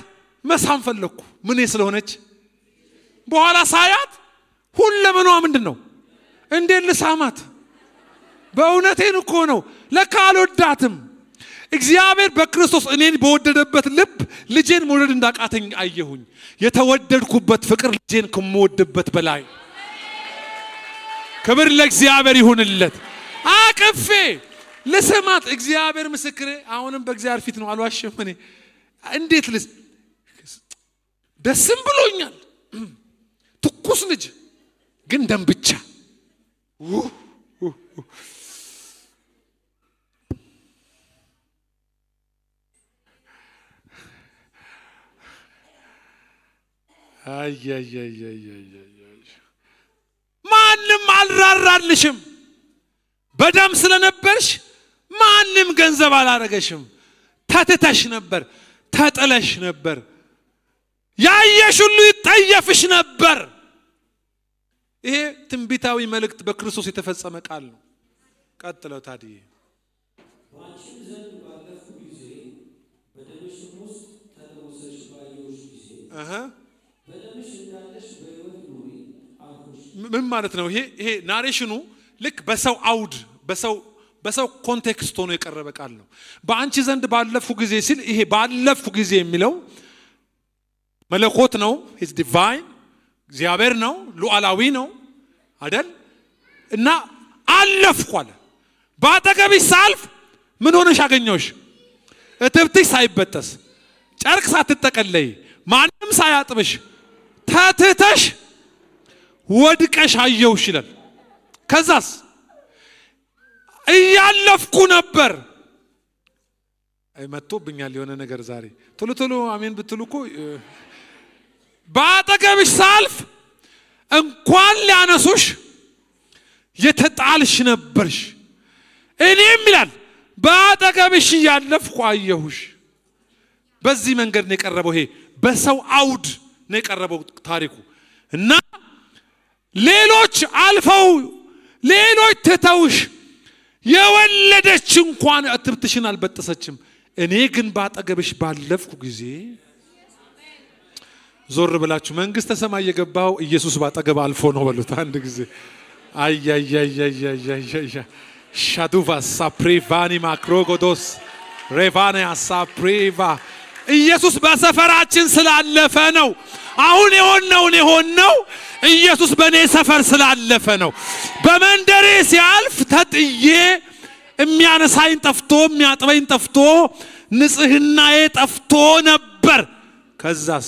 መሳም ፈለግኩ ምኔ ስለሆነች። በኋላ ሳያት ሁለመኗ ምንድን ነው? እንዴት ልሳማት? በእውነቴን እኮ ነው። ለካ አልወዳትም። እግዚአብሔር በክርስቶስ እኔን በወደደበት ልብ ልጄን መውደድ እንዳቃተኝ አየሁኝ። የተወደድኩበት ፍቅር ልጄን ከምወድበት በላይ። ክብር ለእግዚአብሔር ይሁንለት። አቅፌ ልስማት። እግዚአብሔር ምስክሬ፣ አሁንም በእግዚአብሔር ፊት ነው፣ አልዋሽም። እኔ እንዴት ልስ ደስም ብሎኛል። ትኩስ ልጅ ግን ደም ብቻ። ማንም አልራራልሽም። በደም ስለነበርሽ ማንም ገንዘብ አላረገሽም። ተትተሽ ነበር፣ ተጥለሽ ነበር። ያየሽ ሁሉ ይጠየፍሽ ነበር። ይሄ ትንቢታዊ መልእክት በክርስቶስ የተፈጸመ ቃል ነው። ቀጥለው ታዲያ በአንቺም ዘንድ ባለፍኩ ጊዜ በደምሽም ውስጥ ተለውሰሽ ባየሁሽ ጊዜ በደምሽ እንዳለሽ በሕይወት ኑሪ አልኩሽ። ምን ማለት ነው? ይሄ narration ኑ ልክ በሰው አውድ በሰው context ሆኖ የቀረበ ቃል ነው። በአንቺ ዘንድ ባለፍኩ ጊዜ ሲል ይሄ ባለፍኩ ጊዜ የሚለው መለኮት ነው። He's divine እግዚአብሔር ነው፣ ሉዓላዊ ነው አይደል? እና አለፍኩ አለ። በአጠገብሽ ሳልፍ ምን ሆነሽ አገኘሁሽ? እትብትሽ ሳይበጠስ ጨርቅ ሳትጠቀለይ ማንም ሳያጥብሽ ተትተሽ ወድቀሽ አየሁሽ ይላል። ከዛስ እያለፍኩ ነበር። መጥቶብኛል የሆነ ነገር ዛሬ። ቶሎ ቶሎ አሜን ብትሉ እኮ። በአጠገብሽ ሳልፍ እንኳን ሊያነሱሽ የተጣልሽ ነበርሽ። እኔም ይላል በአጠገብሽ እያለፍኩ አየሁሽ። በዚህ መንገድ ነው የቀረበው። ይሄ በሰው አውድ ነው የቀረበው ታሪኩ እና ሌሎች አልፈው ሌሎች ትተውሽ የወለደች እንኳን እትብትሽን አልበጠሰችም። እኔ ግን ባጠገብሽ ባለፍኩ ጊዜ። ዞር ብላችሁ መንግስተ ሰማይ የገባው ኢየሱስ ባጠገብ አልፎ ነው በሉት አንድ ጊዜ። አያያያያያያ ሻዱቫ ሳፕሪቫኒ ማክሮጎዶስ ሬቫኒያ ሳፕሪቫ። ኢየሱስ በሰፈራችን ስላለፈ ነው። አሁን የሆነውን የሆነው ኢየሱስ በእኔ ሰፈር ስላለፈ ነው። በመንደሬ ሲያልፍ ተጥዬ የሚያነሳኝ ጠፍቶ የሚያጥበኝ ጠፍቶ ንጽህናዬ ጠፍቶ ነበር። ከዛስ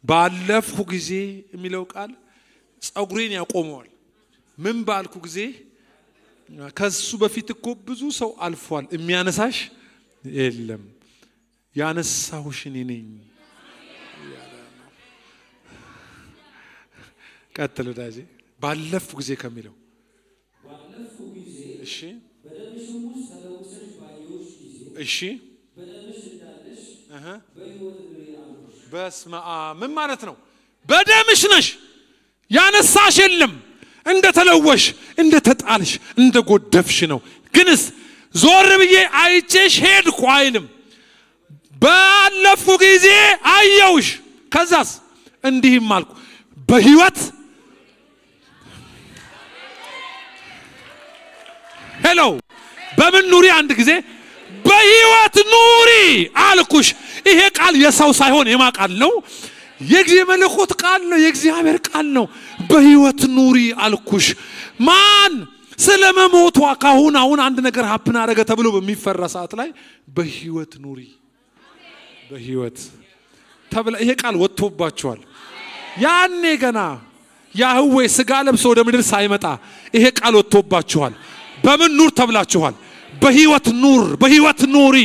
ባለፍኩ ጊዜ የሚለው ቃል ጸጉሬን ያቆመዋል። ምን ባልኩ ጊዜ? ከሱ በፊት እኮ ብዙ ሰው አልፏል። የሚያነሳሽ የለም። ያነሳሁሽ እኔ ነኝ። ቀጥል ወዳጄ። ባለፍኩ ጊዜ ከሚለው እሺ በደምሽም ውስጥ ተለውሰሽ ባየሁሽ ጊዜ እሺ በደምሽ እንዳለሽ እህ በሕይወት ኑሪ አልኩሽ። በስመ አብ ምን ማለት ነው? በደምሽ ነሽ፣ ያነሳሽ የለም። እንደ ተለወሽ፣ እንደ ተጣልሽ፣ እንደ ጎደፍሽ ነው። ግንስ ዞር ብዬ አይቼሽ ሄድኩ አይልም። ባለፍኩ ጊዜ አየውሽ፣ ከዛስ እንዲህም አልኩ በሕይወት Hello በምን ኑሪ? አንድ ጊዜ በሕይወት ኑሪ አልኩሽ። ይሄ ቃል የሰው ሳይሆን የማ ቃል ነው? የእግዚአብሔር መለኮት ቃል ነው። የእግዚአብሔር ቃል ነው። በሕይወት ኑሪ አልኩሽ። ማን ስለመሞቷ ካሁን አሁን አንድ ነገር happen አደረገ ተብሎ በሚፈራ ሰዓት ላይ በሕይወት ኑሪ በሕይወት ተብላ ይሄ ቃል ወጥቶባቸዋል። ያኔ ገና ያህዌ ስጋ ለብሶ ወደ ምድር ሳይመጣ ይሄ ቃል ወጥቶባችኋል። በምን ኑር ተብላችኋል? በሕይወት ኑር፣ በሕይወት ኑሪ።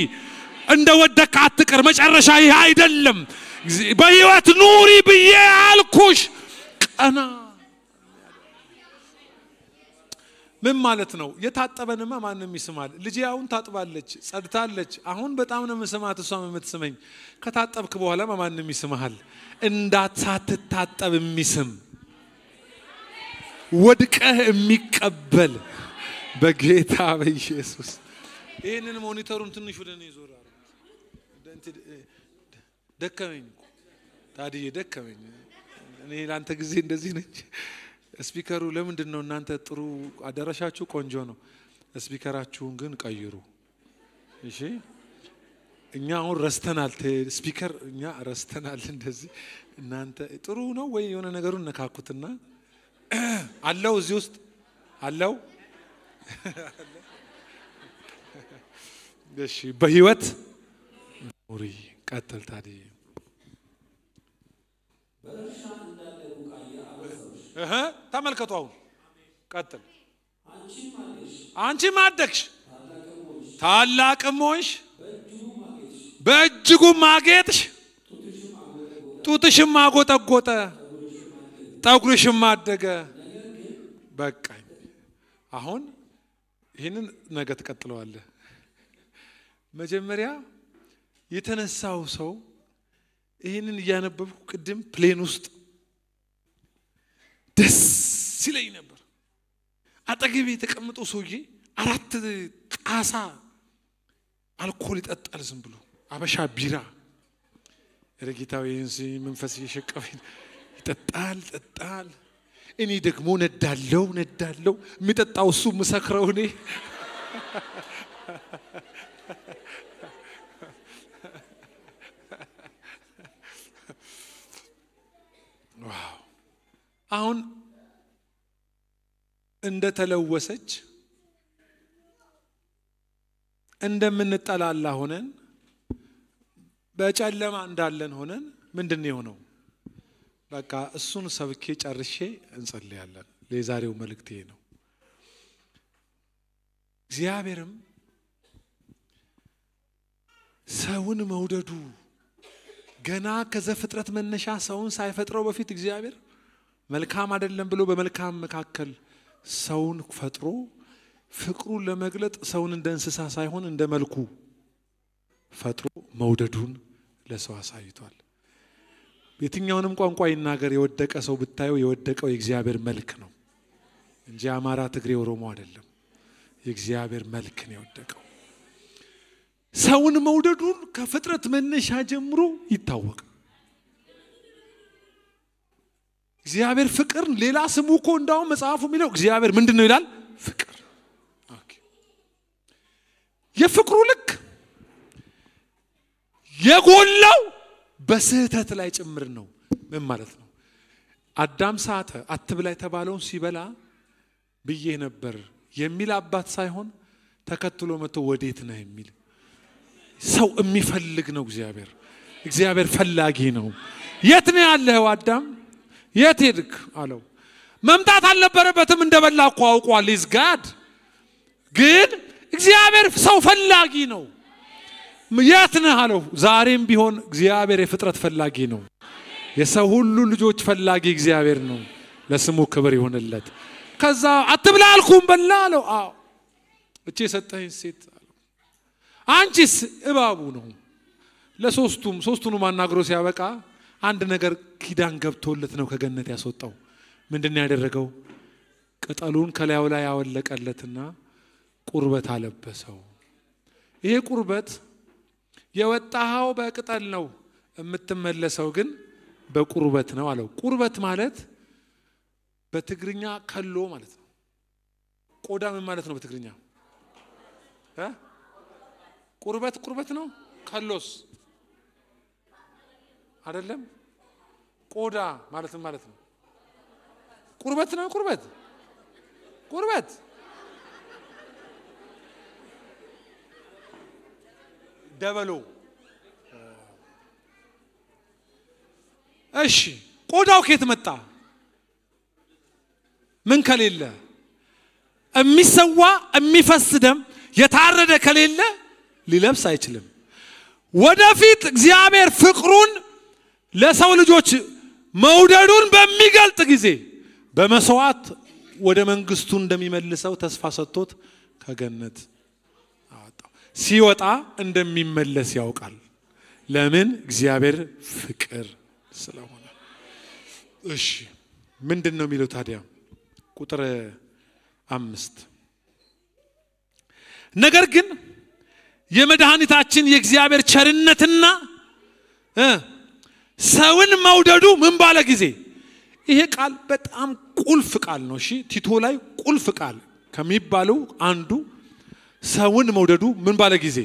እንደ ወደቅ አትቅር። መጨረሻ ይሄ አይደለም። በሕይወት ኑሪ ብዬ አልኩሽ። ቀና ምን ማለት ነው? የታጠበንማ ማንም ይስማል። ልጄ አሁን ታጥባለች፣ ጸድታለች። አሁን በጣም ነው የምስማት፣ እሷም የምትስመኝ። ከታጠብክ በኋላማ ማንም ይስምሃል። እንዳትታጠብ የሚስም ወድቀህ የሚቀበል በጌታ በኢየሱስ። ይህንን monitor ኡን ትንሽ ወደ እኔ ዞር አድርጉት። ደከመኝ እኮ ታድዬ ደከመኝ። እኔ ለአንተ ጊዜ እንደዚህ ነኝ። Speaker ኡ ለምንድን ነው እናንተ ጥሩ አዳራሻችሁ ቆንጆ ነው፣ speaker ኣችሁን ግን ቀይሩ። እሺ እኛ አሁን ረስተናል፣ speaker እኛ ረስተናል። እንደዚህ እናንተ ጥሩ ነው ወይ የሆነ ነገሩን ነካኩትና አለው እዚህ ውስጥ አለው። እሺ በሕይወት ኑሪ። ቀጥል ታዲያ። በእርሻ እንዳለ ቡቃያ አበዛሁሽ። እህ ተመልከቱ። አሁን ቀጥል። አንቺም አደግሽ፣ አንቺም አደግሽ፣ ታላቅም ሆንሽ፣ ታላቅም ሆንሽ፣ በእጅጉም አጌጥሽ፣ በእጅጉም አጌጥሽ፣ ጡትሽም አጎጠጎጠ፣ ጡትሽም አጎጠጎጠ፣ ጠጉርሽም አደገ። በቃኝ። አሁን ይህንን ነገ ትቀጥለዋለህ። መጀመሪያ የተነሳው ሰው ይህንን እያነበብኩ ቅድም plane ውስጥ ደስ ይለኝ ነበር። አጠገቤ የተቀመጠው ሰውዬ 4 ጣሳ አልኮል ይጠጣል ዝም ብሎ አበሻ ቢራ። ኧረ ጌታዬ ይህን መንፈስ እየሸቀበኝ ይጠጣል ይጠጣል። እኔ ደግሞ ነዳለው ነዳለው። የሚጠጣው እሱ የምሰክረው እኔ። Wow! አሁን እንደተለወሰች እንደምንጠላላ ሆነን በጨለማ እንዳለን ሆነን ምንድን ነው የሆነው? በቃ እሱን ሰብኬ ጨርሼ እንጸልያለን። ለዛሬው መልእክት ይሄ ነው። እግዚአብሔርም ሰውን መውደዱ ገና ከዘፍጥረት መነሻ ሰውን ሳይፈጥረው በፊት እግዚአብሔር መልካም አይደለም ብሎ በመልካም መካከል ሰውን ፈጥሮ ፍቅሩን ለመግለጥ ሰውን እንደ እንስሳ ሳይሆን እንደ መልኩ ፈጥሮ መውደዱን ለሰው አሳይቷል። የትኛውንም ቋንቋ ይናገር የወደቀ ሰው ብታየው የወደቀው የእግዚአብሔር መልክ ነው እንጂ አማራ፣ ትግሬ፣ ኦሮሞ አይደለም። የእግዚአብሔር መልክ ነው የወደቀው። ሰውን መውደዱን ከፍጥረት መነሻ ጀምሮ ይታወቃል። እግዚአብሔር ፍቅር፣ ሌላ ስሙ እኮ እንዳውም መጽሐፉ የሚለው እግዚአብሔር ምንድን ነው ይላል? ፍቅር። Okay። የፍቅሩ ልክ የጎላው በስህተት ላይ ጭምር ነው። ምን ማለት ነው? አዳም ሳተ፣ አትብላ የተባለውን ሲበላ ብዬ ነበር የሚል አባት ሳይሆን ተከትሎ መጥቶ ወዴት ነህ የሚል ሰው የሚፈልግ ነው እግዚአብሔር። እግዚአብሔር ፈላጊ ነው። የት ነው ያለኸው አዳም? የት ሄድክ አለው። መምጣት አልነበረበትም፣ እንደበላ እኮ አውቋል። He's God። ግን እግዚአብሔር ሰው ፈላጊ ነው። የት ነህ አለው። ዛሬም ቢሆን እግዚአብሔር የፍጥረት ፈላጊ ነው። የሰው ሁሉ ልጆች ፈላጊ እግዚአብሔር ነው። ለስሙ ክብር ይሁንለት። ከዛ አትብላ አልኩም በላ አለው። አዎ እቺ የሰጠኸኝ ሴት አለው። አንቺስ? እባቡ ነው። ለሶስቱም ሶስቱንም አናግሮ ሲያበቃ አንድ ነገር ኪዳን ገብቶለት ነው ከገነት ያስወጣው። ምንድን ነው ያደረገው? ቅጠሉን ከላዩ ላይ ያወለቀለትና ቁርበት አለበሰው። ይሄ ቁርበት የወጣኸው በቅጠል ነው፣ የምትመለሰው ግን በቁርበት ነው አለው። ቁርበት ማለት በትግርኛ ከሎ ማለት ነው። ቆዳ ምን ማለት ነው በትግርኛ? ቁርበት ቁርበት ነው። ከሎስ አይደለም። ቆዳ ማለት ምን ማለት ነው? ቁርበት ነው። ቁርበት ቁርበት ደበሎ። እሺ ቆዳው ከየት መጣ? ምን ከሌለ፣ የሚሰዋ የሚፈስ ደም የታረደ ከሌለ ሊለብስ አይችልም። ወደፊት እግዚአብሔር ፍቅሩን ለሰው ልጆች መውደዱን በሚገልጥ ጊዜ በመስዋዕት ወደ መንግስቱ እንደሚመልሰው ተስፋ ሰጥቶት ከገነት አወጣው። ሲወጣ እንደሚመለስ ያውቃል። ለምን? እግዚአብሔር ፍቅር ስለሆነ። እሺ ምንድን ነው የሚለው ታዲያ? ቁጥር 5 ነገር ግን የመድኃኒታችን የእግዚአብሔር ቸርነትና ሰውን መውደዱ ምን ባለ ጊዜ። ይሄ ቃል በጣም ቁልፍ ቃል ነው። እሺ ቲቶ ላይ ቁልፍ ቃል ከሚባለው አንዱ ሰውን መውደዱ ምን ባለ ጊዜ፣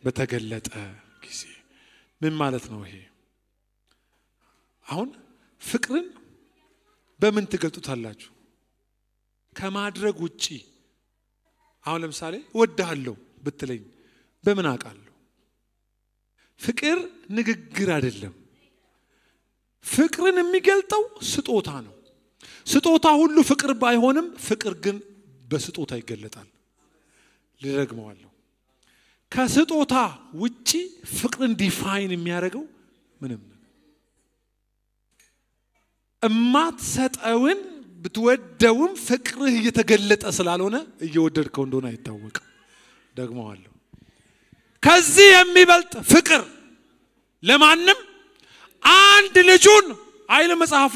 በተገለጠ ጊዜ። ምን ማለት ነው ይሄ? አሁን ፍቅርን በምን ትገልጡታላችሁ? ከማድረግ ውጪ። አሁን ለምሳሌ እወድሃለሁ ብትለኝ በምን አውቃለሁ? ፍቅር ንግግር አይደለም። ፍቅርን የሚገልጠው ስጦታ ነው። ስጦታ ሁሉ ፍቅር ባይሆንም ፍቅር ግን በስጦታ ይገለጣል። ልደግመዋለሁ። ከስጦታ ውጪ ፍቅርን define የሚያደርገው ምንም ነገር እማትሰጠውን ብትወደውም ፍቅርህ እየተገለጠ ስላልሆነ እየወደድከው እንደሆነ አይታወቅም። ደግመዋለሁ። ከዚህ የሚበልጥ ፍቅር ለማንም አንድ ልጁን አይል መጽሐፉ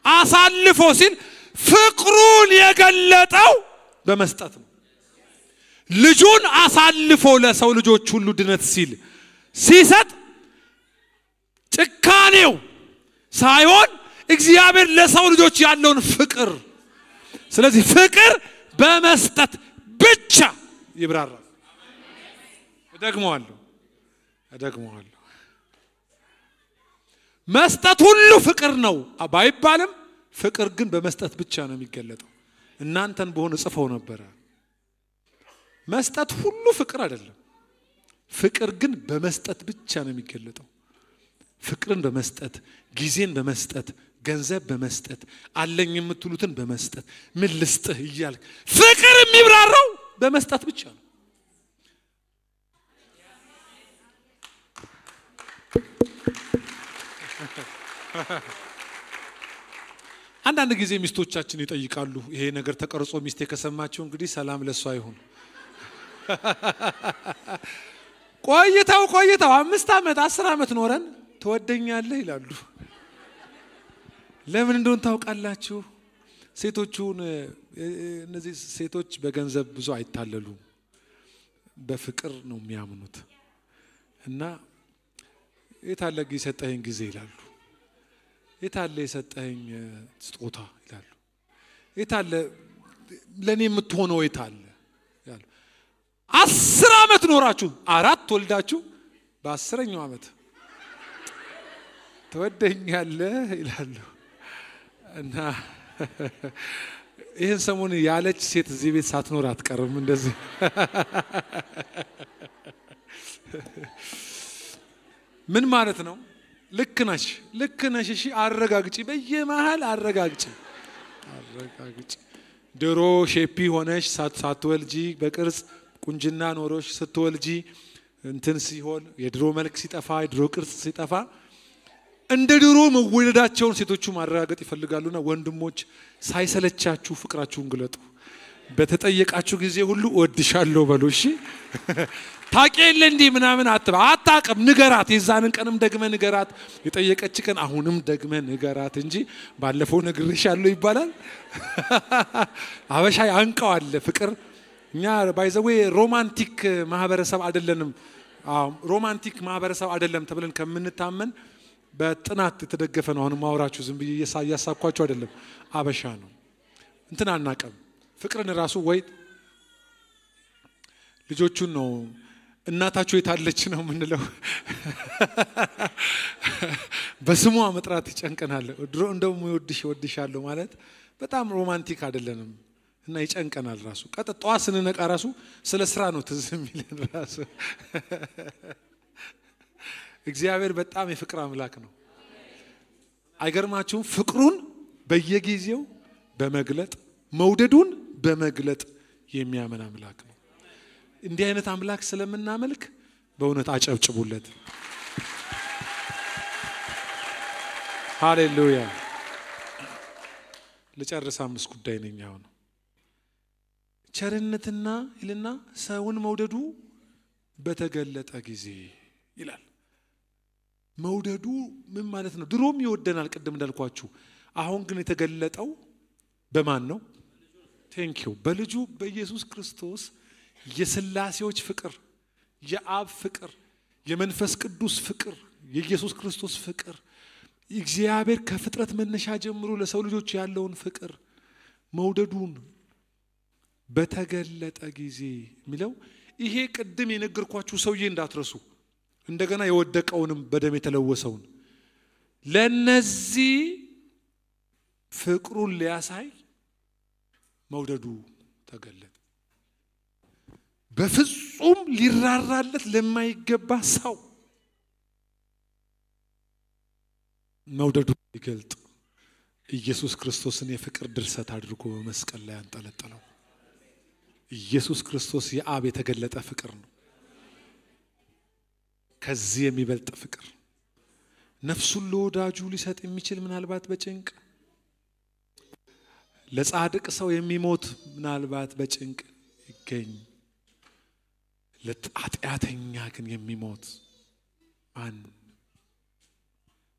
አሳልፎ ሲል ፍቅሩን የገለጠው በመስጠት ነው። ልጁን አሳልፎ ለሰው ልጆች ሁሉ ድነት ሲል ሲሰጥ ጭካኔው ሳይሆን እግዚአብሔር ለሰው ልጆች ያለውን ፍቅር። ስለዚህ ፍቅር በመስጠት ብቻ ይብራራል። እደግመዋለሁ እደግመዋለሁ። መስጠት ሁሉ ፍቅር ነው ባይባልም ፍቅር ግን በመስጠት ብቻ ነው የሚገለጠው። እናንተን በሆነ ጽፈው ነበረ። መስጠት ሁሉ ፍቅር አይደለም። ፍቅር ግን በመስጠት ብቻ ነው የሚገለጠው። ፍቅርን በመስጠት፣ ጊዜን በመስጠት፣ ገንዘብ በመስጠት፣ አለኝ የምትሉትን በመስጠት፣ ምን ልስጥህ እያልክ ፍቅር የሚብራራው በመስጠት ብቻ ነው። አንዳንድ ጊዜ ሚስቶቻችን ይጠይቃሉ። ይሄ ነገር ተቀርጾ ሚስቴ ከሰማችው እንግዲህ ሰላም ለሷ ይሁን። ቆይተው ቆይተው 5 ዓመት 10 ዓመት ኖረን ትወደኛለህ ይላሉ። ለምን እንደሆነ ታውቃላችሁ? ሴቶቹን እነዚህ ሴቶች በገንዘብ ብዙ አይታለሉም፣ በፍቅር ነው የሚያምኑት። እና የታለ የሰጠኸኝ ጊዜ ይላሉ። የታለ የሰጠኸኝ ስጦታ ይላሉ። የታለ ለኔ የምትሆነው የታለ ይላሉ። 10 ዓመት ኖራችሁ 4 ወልዳችሁ በ10ኛው ዓመት ትወደኛለህ ይላሉ። እና ይህን ሰሞን ያለች ሴት እዚህ ቤት ሳትኖር አትቀርም። እንደዚህ ምን ማለት ነው? ልክ ነሽ፣ ልክ ነሽ። እሺ አረጋግጪ፣ በየመሃል አረጋግጪ፣ አረጋግጪ። ድሮ shapey ሆነሽ ሳትወልጂ በቅርጽ ቁንጅና ኖሮሽ ስትወልጂ እንትን ሲሆን የድሮ መልክ ሲጠፋ የድሮ ቅርጽ ሲጠፋ እንደ ድሮ መወደዳቸውን ሴቶቹ ማረጋገጥ ይፈልጋሉና ወንድሞች ሳይሰለቻችሁ ፍቅራችሁን ግለጡ። በተጠየቃችሁ ጊዜ ሁሉ እወድሻለሁ በሉ። እሺ ታውቂ የለ እንዲህ ምናምን አትበል። አታውቅም፣ ንገራት። የዛንን ቀንም ደግመህ ንገራት። የጠየቀች ቀን አሁንም ደግመህ ንገራት እንጂ ባለፈው ነግሬሻለሁ ይባላል። አበሻ ያንቀዋል ፍቅር። እኛ by the way romantic ማህበረሰብ አይደለንም። አዎ romantic ማህበረሰብ አይደለም ተብለን ከምንታመን በጥናት የተደገፈ ነው። አሁንም ማውራችሁ ዝም ብዬ እያሳኳችሁ አይደለም። አበሻ ነው እንትን አናቀም። ፍቅርን ራሱ ወይ ልጆቹን ነው እናታችሁ የታለች ነው የምንለው። በስሟ መጥራት ይጨንቀናል። ድሮ እንደውም እወድሽ እወድሻለሁ ማለት በጣም romantic አይደለንም እና ይጨንቀናል። ራሱ ቀጥ ጠዋት ስንነቃ ራሱ ስለ ስራ ነው ትዝ የሚለን ራሱ። እግዚአብሔር በጣም የፍቅር አምላክ ነው። አይገርማችሁም? ፍቅሩን በየጊዜው በመግለጥ መውደዱን በመግለጥ የሚያምን አምላክ ነው። እንዲህ አይነት አምላክ ስለምናመልክ በእውነት አጨብጭቡለት። ሃሌሉያ። ልጨርስ፣ 5 ጉዳይ ነኝ አሁን። ቸርነትና ይልና ሰውን መውደዱ በተገለጠ ጊዜ ይላል። መውደዱ ምን ማለት ነው? ድሮም ይወደናል ቅድም እንዳልኳችሁ። አሁን ግን የተገለጠው በማን ነው? Thank you፣ በልጁ በኢየሱስ ክርስቶስ። የስላሴዎች ፍቅር፣ የአብ ፍቅር፣ የመንፈስ ቅዱስ ፍቅር፣ የኢየሱስ ክርስቶስ ፍቅር፣ እግዚአብሔር ከፍጥረት መነሻ ጀምሮ ለሰው ልጆች ያለውን ፍቅር መውደዱን በተገለጠ ጊዜ የሚለው ይሄ ቅድም የነገርኳችሁ ሰውዬ እንዳትረሱ። እንደገና የወደቀውንም በደም የተለወሰውን ለነዚህ ፍቅሩን ሊያሳይ መውደዱ ተገለጠ። በፍጹም ሊራራለት ለማይገባ ሰው መውደዱ ሊገልጥ ኢየሱስ ክርስቶስን የፍቅር ድርሰት አድርጎ በመስቀል ላይ አንጠለጠለው። ኢየሱስ ክርስቶስ የአብ የተገለጠ ፍቅር ነው። ከዚህ የሚበልጥ ፍቅር ነፍሱን ለወዳጁ ሊሰጥ የሚችል ምናልባት በጭንቅ ለጻድቅ ሰው የሚሞት ምናልባት በጭንቅ ይገኝ፣ ለኃጢአተኛ ግን የሚሞት ማን?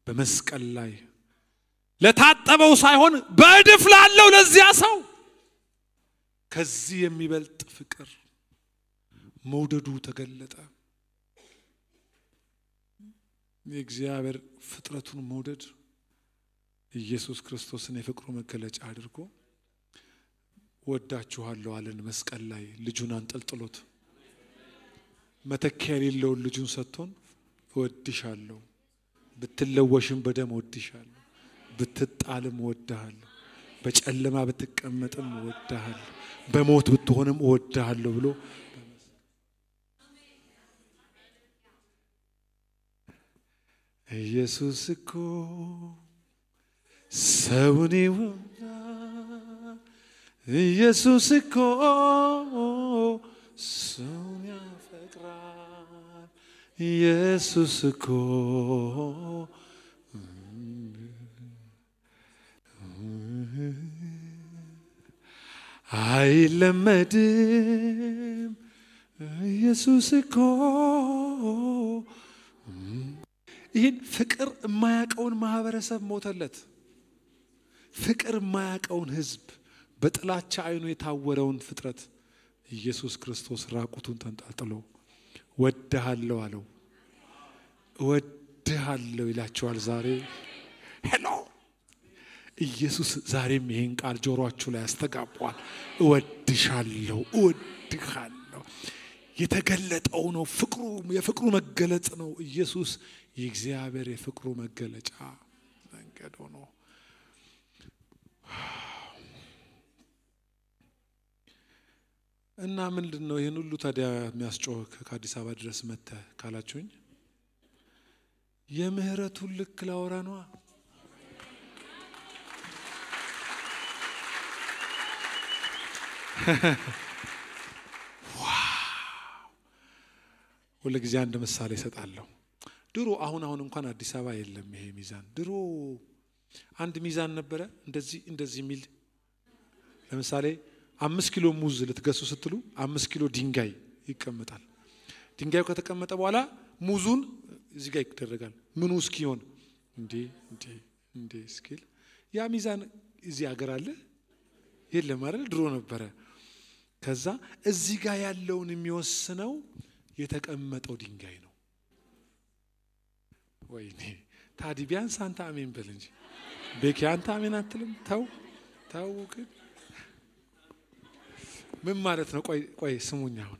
በመስቀል ላይ ለታጠበው ሳይሆን በእድፍ ላለው ለዚያ ሰው ከዚህ የሚበልጥ ፍቅር መውደዱ ተገለጠ። የእግዚአብሔር ፍጥረቱን መውደድ ኢየሱስ ክርስቶስን የፍቅሩ መገለጫ አድርጎ ወዳችኋለሁ አለን። መስቀል ላይ ልጁን አንጠልጥሎት መተኪያ የሌለውን ልጁን ሰጥቶን እወድሻለሁ፣ ብትለወሽም በደም እወድሻለሁ፣ ብትጣልም እወድሃለሁ፣ በጨለማ ብትቀመጥም እወድሃለሁ፣ በሞት ብትሆንም እወድሃለሁ ብሎ ኢየሱስ እኮ ሰውን ይወዳል። ኢየሱስ እኮ ሰውን ያፈቅራል። ኢየሱስ እኮ አይለመድም። ኢየሱስ እኮ ይህን ፍቅር የማያውቀውን ማህበረሰብ ሞተለት። ፍቅር የማያውቀውን ሕዝብ፣ በጥላቻ አይኑ የታወረውን ፍጥረት ኢየሱስ ክርስቶስ ራቁቱን ተንጠልጥሎ ወድሃለሁ አለው። እወድሃለሁ ይላቸዋል ዛሬ። Hello፣ ኢየሱስ ዛሬም ይህን ቃል ጆሮአችሁ ላይ ያስተጋቧል። እወድሻለሁ፣ እወድሃለሁ። የተገለጠው ነው ፍቅሩ፣ የፍቅሩ መገለጽ ነው። ኢየሱስ የእግዚአብሔር የፍቅሩ መገለጫ መንገድ ሆኖ እና ምንድን ነው ይህን ሁሉ ታዲያ የሚያስጮህ ከአዲስ አበባ ድረስ መጥተህ ካላችሁኝ የምህረቱን ልክ ላወራ ነዋ። ሁልጊዜ አንድ ምሳሌ እሰጣለሁ። ድሮ አሁን አሁን እንኳን አዲስ አበባ የለም ይሄ ሚዛን። ድሮ አንድ ሚዛን ነበረ እንደዚህ እንደዚህ የሚል፣ ለምሳሌ 5 ኪሎ ሙዝ ልትገሱ ስትሉ 5 ኪሎ ድንጋይ ይቀመጣል። ድንጋዩ ከተቀመጠ በኋላ ሙዙን እዚህ ጋር ይደረጋል። ምኑ እስኪሆን እንዴ እንዴ እንዴ እስኪል ያ ሚዛን እዚህ ሀገር አለ የለም አይደል? ድሮ ነበረ። ከዛ እዚህ ጋር ያለውን የሚወስነው የተቀመጠው ድንጋይ ነው። ወይኔ ታዲ ቢያንስ አንተ አሜን በል እንጂ ቤኪ አንተ አሜን አትልም? ተው ተው። ግን ምን ማለት ነው? ቆይ ቆይ ስሙኝ። አሁን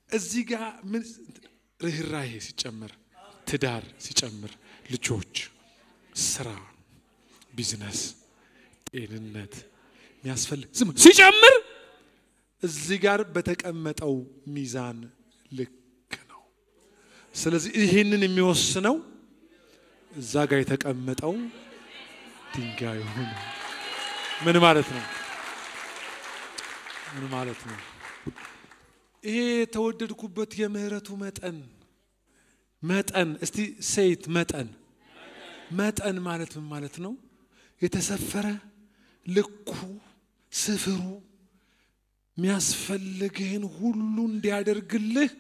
እዚህ ጋር ምን ርህራሄ ሲጨምር፣ ትዳር ሲጨምር፣ ልጆች፣ ስራ፣ ቢዝነስ፣ ጤንነት የሚያስፈልግ ዝም ሲጨምር እዚህ ጋር በተቀመጠው ሚዛን ልክ ነው። ስለዚህ ይህንን የሚወስነው እዛ ጋር የተቀመጠው ድንጋዩ ነው። ምን ማለት ነው? ምን ማለት ነው? ይሄ የተወደድኩበት የምህረቱ መጠን መጠን እስቲ ሴት መጠን መጠን ማለት ምን ማለት ነው? የተሰፈረ ልኩ ስፍሩ የሚያስፈልግህን ሁሉ እንዲያደርግልህ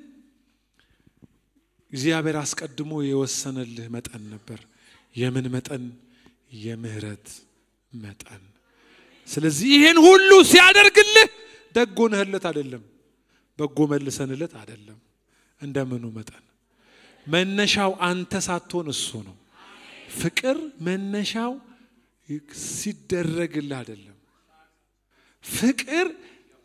እግዚአብሔር አስቀድሞ የወሰነልህ መጠን ነበር። የምን መጠን? የምህረት መጠን። ስለዚህ ይህን ሁሉ ሲያደርግልህ ደግ ሆነህለት አይደለም፣ በጎ መልሰንለት አይደለም። እንደምኑ መጠን መነሻው አንተ ሳትሆን እሱ ነው። ፍቅር መነሻው ሲደረግልህ አይደለም። ፍቅር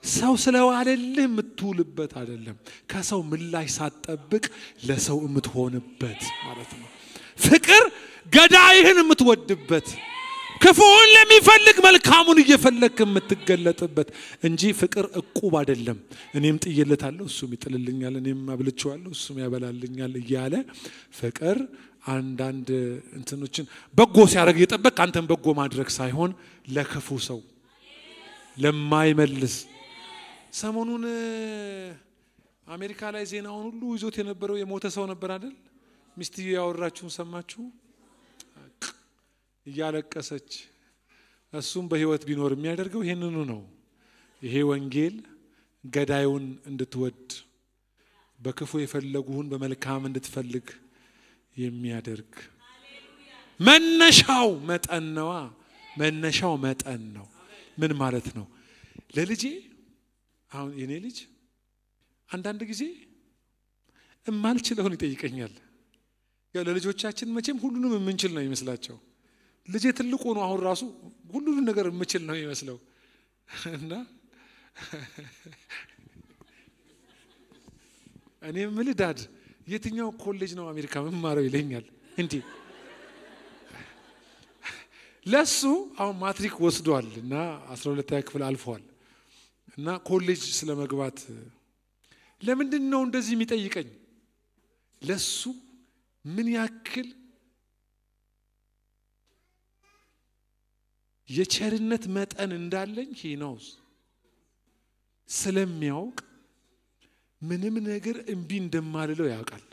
ሰው ስለዋለልህ የምትውልበት አይደለም። ከሰው ምላሽ ሳትጠብቅ ለሰው የምትሆንበት ማለት ነው። ፍቅር ገዳይህን የምትወድበት፣ ክፉውን ለሚፈልግ መልካሙን እየፈለግክ የምትገለጥበት እንጂ ፍቅር እቁብ አይደለም። እኔም ጥዬለታለሁ እሱም ይጥልልኛል፣ እኔም አብልቼዋለሁ እሱም ያበላልኛል እያለ ፍቅር አንዳንድ እንትኖችን በጎ ሲያደርግ እየጠበቅ አንተን በጎ ማድረግ ሳይሆን ለክፉ ሰው ለማይመልስ። ሰሞኑን አሜሪካ ላይ ዜናውን ሁሉ ይዞት የነበረው የሞተ ሰው ነበር አይደል? ሚስትየው ያወራችሁን ሰማችሁ? እያለቀሰች እሱም በህይወት ቢኖር የሚያደርገው ይሄንኑ ነው። ይሄ ወንጌል ገዳዩን እንድትወድ በክፉ የፈለጉህን በመልካም እንድትፈልግ የሚያደርግ መነሻው መጠን ነዋ። መነሻው መጠን ነው። ምን ማለት ነው? ለልጄ አሁን የኔ ልጅ አንዳንድ ጊዜ እማልችለውን ይጠይቀኛል። ያው ለልጆቻችን መቼም ሁሉንም የምንችል ነው ይመስላቸው። ልጄ ትልቅ ሆኖ አሁን ራሱ ሁሉንም ነገር የምችል ነው ይመስለው እና እኔ የምልህ dad የትኛው ኮሌጅ ነው አሜሪካ መማረው ይለኛል። እንዴ ለሱ አሁን ማትሪክ ወስዷል እና 12ኛ ክፍል አልፏል እና ኮሌጅ ስለመግባት ለምንድን ነው እንደዚህ የሚጠይቀኝ? ለሱ ምን ያክል የቸርነት መጠን እንዳለኝ he knows ስለሚያውቅ ምንም ነገር እምቢ እንደማልለው ያውቃል።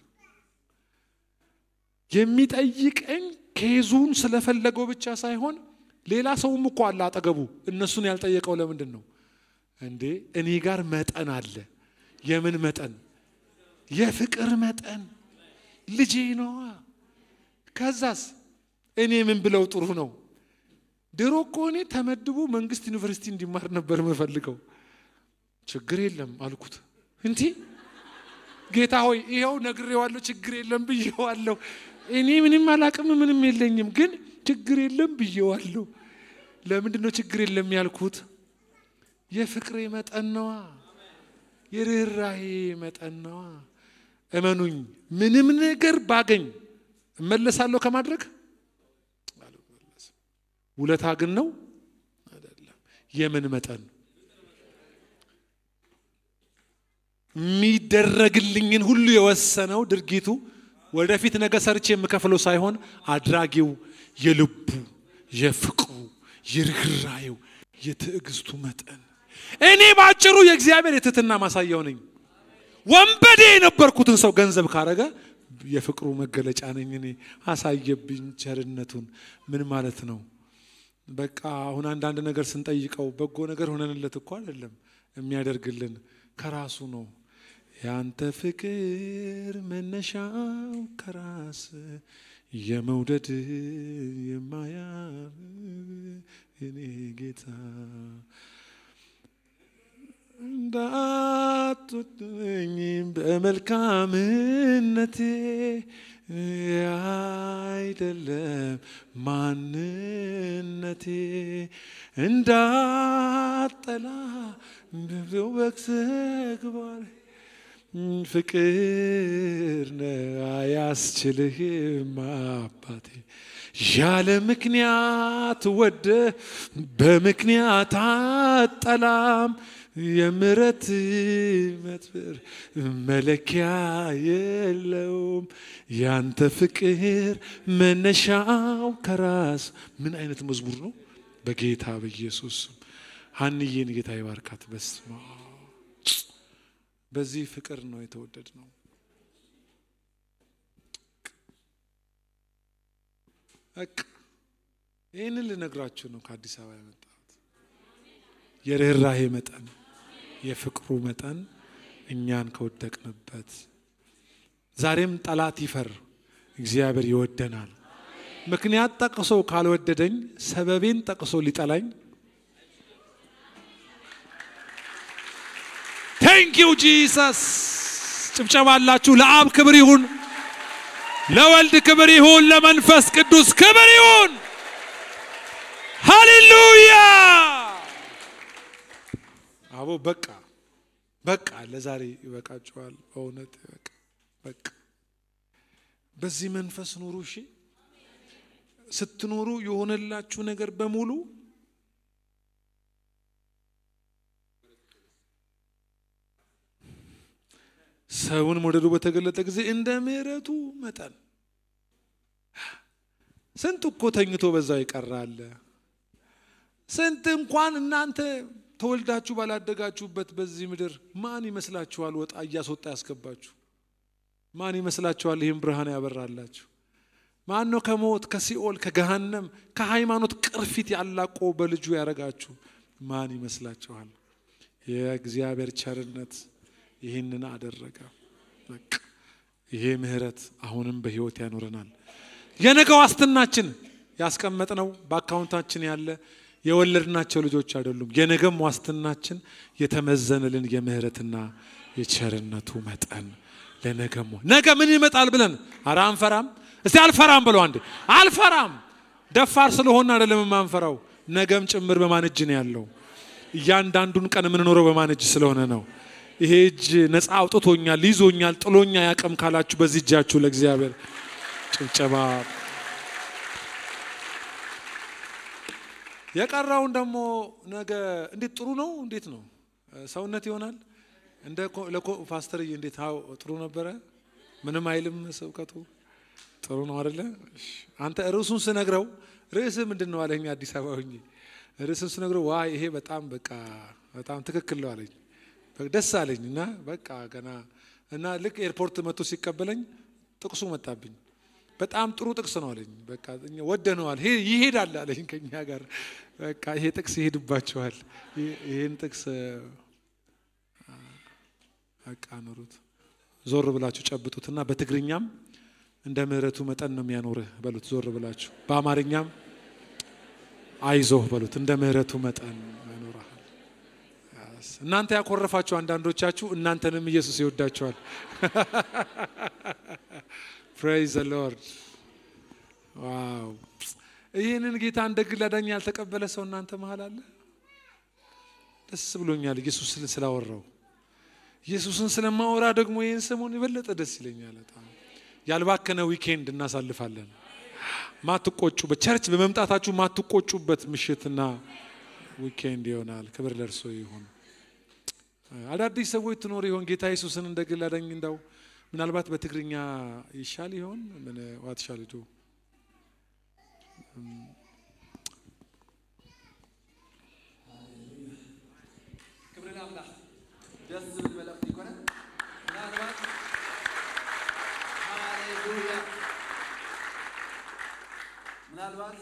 የሚጠይቀኝ case ኡን ስለፈለገው ብቻ ሳይሆን ሌላ ሰውም እኮ አለ አጠገቡ። እነሱን ያልጠየቀው ለምንድን ነው እንዴ? እኔ ጋር መጠን አለ። የምን መጠን? የፍቅር መጠን። ልጄ ነዋ። ከዛስ እኔ ምን ብለው ጥሩ ነው? ድሮ እኮ እኔ ተመድቦ መንግስት ዩኒቨርሲቲ እንዲማር ነበር የምፈልገው። ችግር የለም አልኩት። እንዲ ጌታ ሆይ ይኸው ነግሬዋለሁ፣ ችግር የለም ብዬዋለሁ። እኔ ምንም አላቅም፣ ምንም የለኝም፣ ግን ችግር የለም ብዬዋለሁ። ለምንድን ነው ችግር የለም ያልኩት? የፍቅሬ መጠን ነዋ፣ የርኅራሄ መጠን ነዋ። እመኑኝ ምንም ነገር ባገኝ እመለሳለሁ ከማድረግ አልመለስም። ውለታ ግን ነው አይደለም። የምን መጠን? የሚደረግልኝን ሁሉ የወሰነው ድርጊቱ ወደፊት ነገ ሰርቼ የምከፍለው ሳይሆን አድራጊው የልቡ የፍቅሩ የርኅራኄው የትዕግስቱ መጠን። እኔ ባጭሩ የእግዚአብሔር የትህትና ማሳያው ነኝ። ወንበዴ የነበርኩትን ሰው ገንዘብ ካረገ የፍቅሩ መገለጫ ነኝ እኔ። አሳየብኝ ቸርነቱን። ምን ማለት ነው? በቃ አሁን አንዳንድ ነገር ስንጠይቀው በጎ ነገር ሆነንለት እኮ አይደለም የሚያደርግልን፣ ከራሱ ነው። ያንተ ፍቅር መነሻው ከራስ የመውደድ የማያር እኔ ጌታ እንዳትወደኝ በመልካምነቴ አይደለም ማንነቴ እንዳጠላ በተግባር ፍቅር ነህ አያስችልህም አባቴ ያለ ምክንያት ወደ በምክንያት አጠላም የምሕረት መጥፍር መለኪያ የለውም ያንተ ፍቅር መነሻው ከራስ። ምን አይነት መዝሙር ነው? በጌታ በኢየሱስ ሀንዬን ጌታ ይባርካት። በስመ አብ በዚህ ፍቅር ነው የተወደድ ነው። በቃ ይህንን ልነግራችሁ ነው ከአዲስ አበባ የመጣሁት። የርኅራሄ መጠን የፍቅሩ መጠን እኛን ከወደቅንበት ዛሬም ጠላት ይፈር፣ እግዚአብሔር ይወደናል። ምክንያት ጠቅሶ ካልወደደኝ ሰበቤን ጠቅሶ ሊጠላኝ። Thank you Jesus። ጭብጨባ አላችሁ። ለአብ ክብር ይሁን፣ ለወልድ ክብር ይሁን፣ ለመንፈስ ቅዱስ ክብር ይሁን። ሃሌሉያ። አቦ በቃ በቃ ለዛሬ ይበቃችኋል። በእውነት በቃ በቃ። በዚህ መንፈስ ኑሩ። እሺ፣ ስትኖሩ የሆነላችሁ ነገር በሙሉ ሰውን መውደዱ በተገለጠ ጊዜ እንደ ምሕረቱ መጠን። ስንት እኮ ተኝቶ በዛው ይቀራል። ስንት እንኳን እናንተ ተወልዳችሁ ባላደጋችሁበት በዚህ ምድር ማን ይመስላችኋል ወጣ እያስወጣ ያስገባችሁ? ማን ይመስላችኋል ይህም ብርሃን ያበራላችሁ? ማን ነው ከሞት ከሲኦል ከገሃነም ከሃይማኖት ቅርፊት ያላቆ በልጁ ያረጋችሁ? ማን ይመስላችኋል? የእግዚአብሔር ቸርነት ይህንን አደረገ። በቃ ይሄ ምሕረት አሁንም በሕይወት ያኖረናል። የነገ ዋስትናችን ያስቀመጥነው በአካውንታችን ያለ የወለድናቸው ልጆች አይደሉም። የነገም ዋስትናችን የተመዘነልን የምህረትና የቸርነቱ መጠን ለነገም ነገ ምን ይመጣል ብለን ኧረ አንፈራም። እስቲ አልፈራም ብለው አንዴ አልፈራም። ደፋር ስለሆነ አይደለም የማንፈራው፣ ነገም ጭምር በማን እጅ ነው ያለው? እያንዳንዱን ቀን የምንኖረው በማን እጅ ስለሆነ ነው። ይሄ እጅ ነፃ አውጥቶኛል፣ ይዞኛል፣ ጥሎኛ ያቀም ካላችሁ በዚህ እጃችሁ ለእግዚአብሔር ጭብጨባ። የቀረውን ደግሞ ነገ እንዴት ጥሩ ነው፣ እንዴት ነው ሰውነት ይሆናል። እንደ ፓስተርዬ እንዴት ጥሩ ነበረ? ምንም አይልም ስብከቱ ጥሩ ነው አይደለ? አንተ ርዕሱን ስነግረው ርዕስ ምንድን ነው አለኝ። አዲስ አበባ ሆኜ ርዕሱን ስነግረው ዋ ይሄ በጣም በቃ በጣም ትክክል ነው አለኝ። ደስ አለኝ እና በቃ ገና እና ልክ ኤርፖርት መጥቶ ሲቀበለኝ ጥቅሱ መጣብኝ። በጣም ጥሩ ጥቅስ ነው አለኝ። በቃ ወደነዋል፣ ይሄዳል አለኝ ከኛ ጋር በቃ ይሄ ጥቅስ ይሄድባቸዋል። ይሄን ጥቅስ በቃ ኑሩት። ዞር ብላችሁ ጨብጡትና በትግርኛም እንደ ምሕረቱ መጠን ነው የሚያኖርህ በሉት። ዞር ብላችሁ በአማርኛም አይዞህ በሉት። እንደ ምሕረቱ መጠን ያኖርሃል። እናንተ ያኮረፋችሁ አንዳንዶቻችሁ እናንተንም ኢየሱስ ይወዳችኋል። Praise the Lord። Wow! ይህንን ጌታ እንደ ግል አዳኝ ያልተቀበለ ሰው እናንተ መሀል አለ? ደስ ብሎኛል ኢየሱስን ስላወራው። ኢየሱስን ስለማወራ ደግሞ ይህን ሰሞን የበለጠ ደስ ይለኛል። በጣም ያልባከነ weekend እናሳልፋለን። ማትቆጩ በ church በመምጣታችሁ ማትቆጩበት ምሽትና weekend ይሆናል። ክብር ለእርሱ ይሁን። አዳዲስ ሰዎች ትኖር ይሆን? ጌታ ኢየሱስን እንደ ግል አዳኝ እንዳው ምናልባት በትግርኛ ይሻል ይሆን? ምን what shall do? ክብሪ ለአምላክ። ደስ ዝብል መልእኽቲ ይኮነ ምናልባት ሃሌሉያ ምናልባት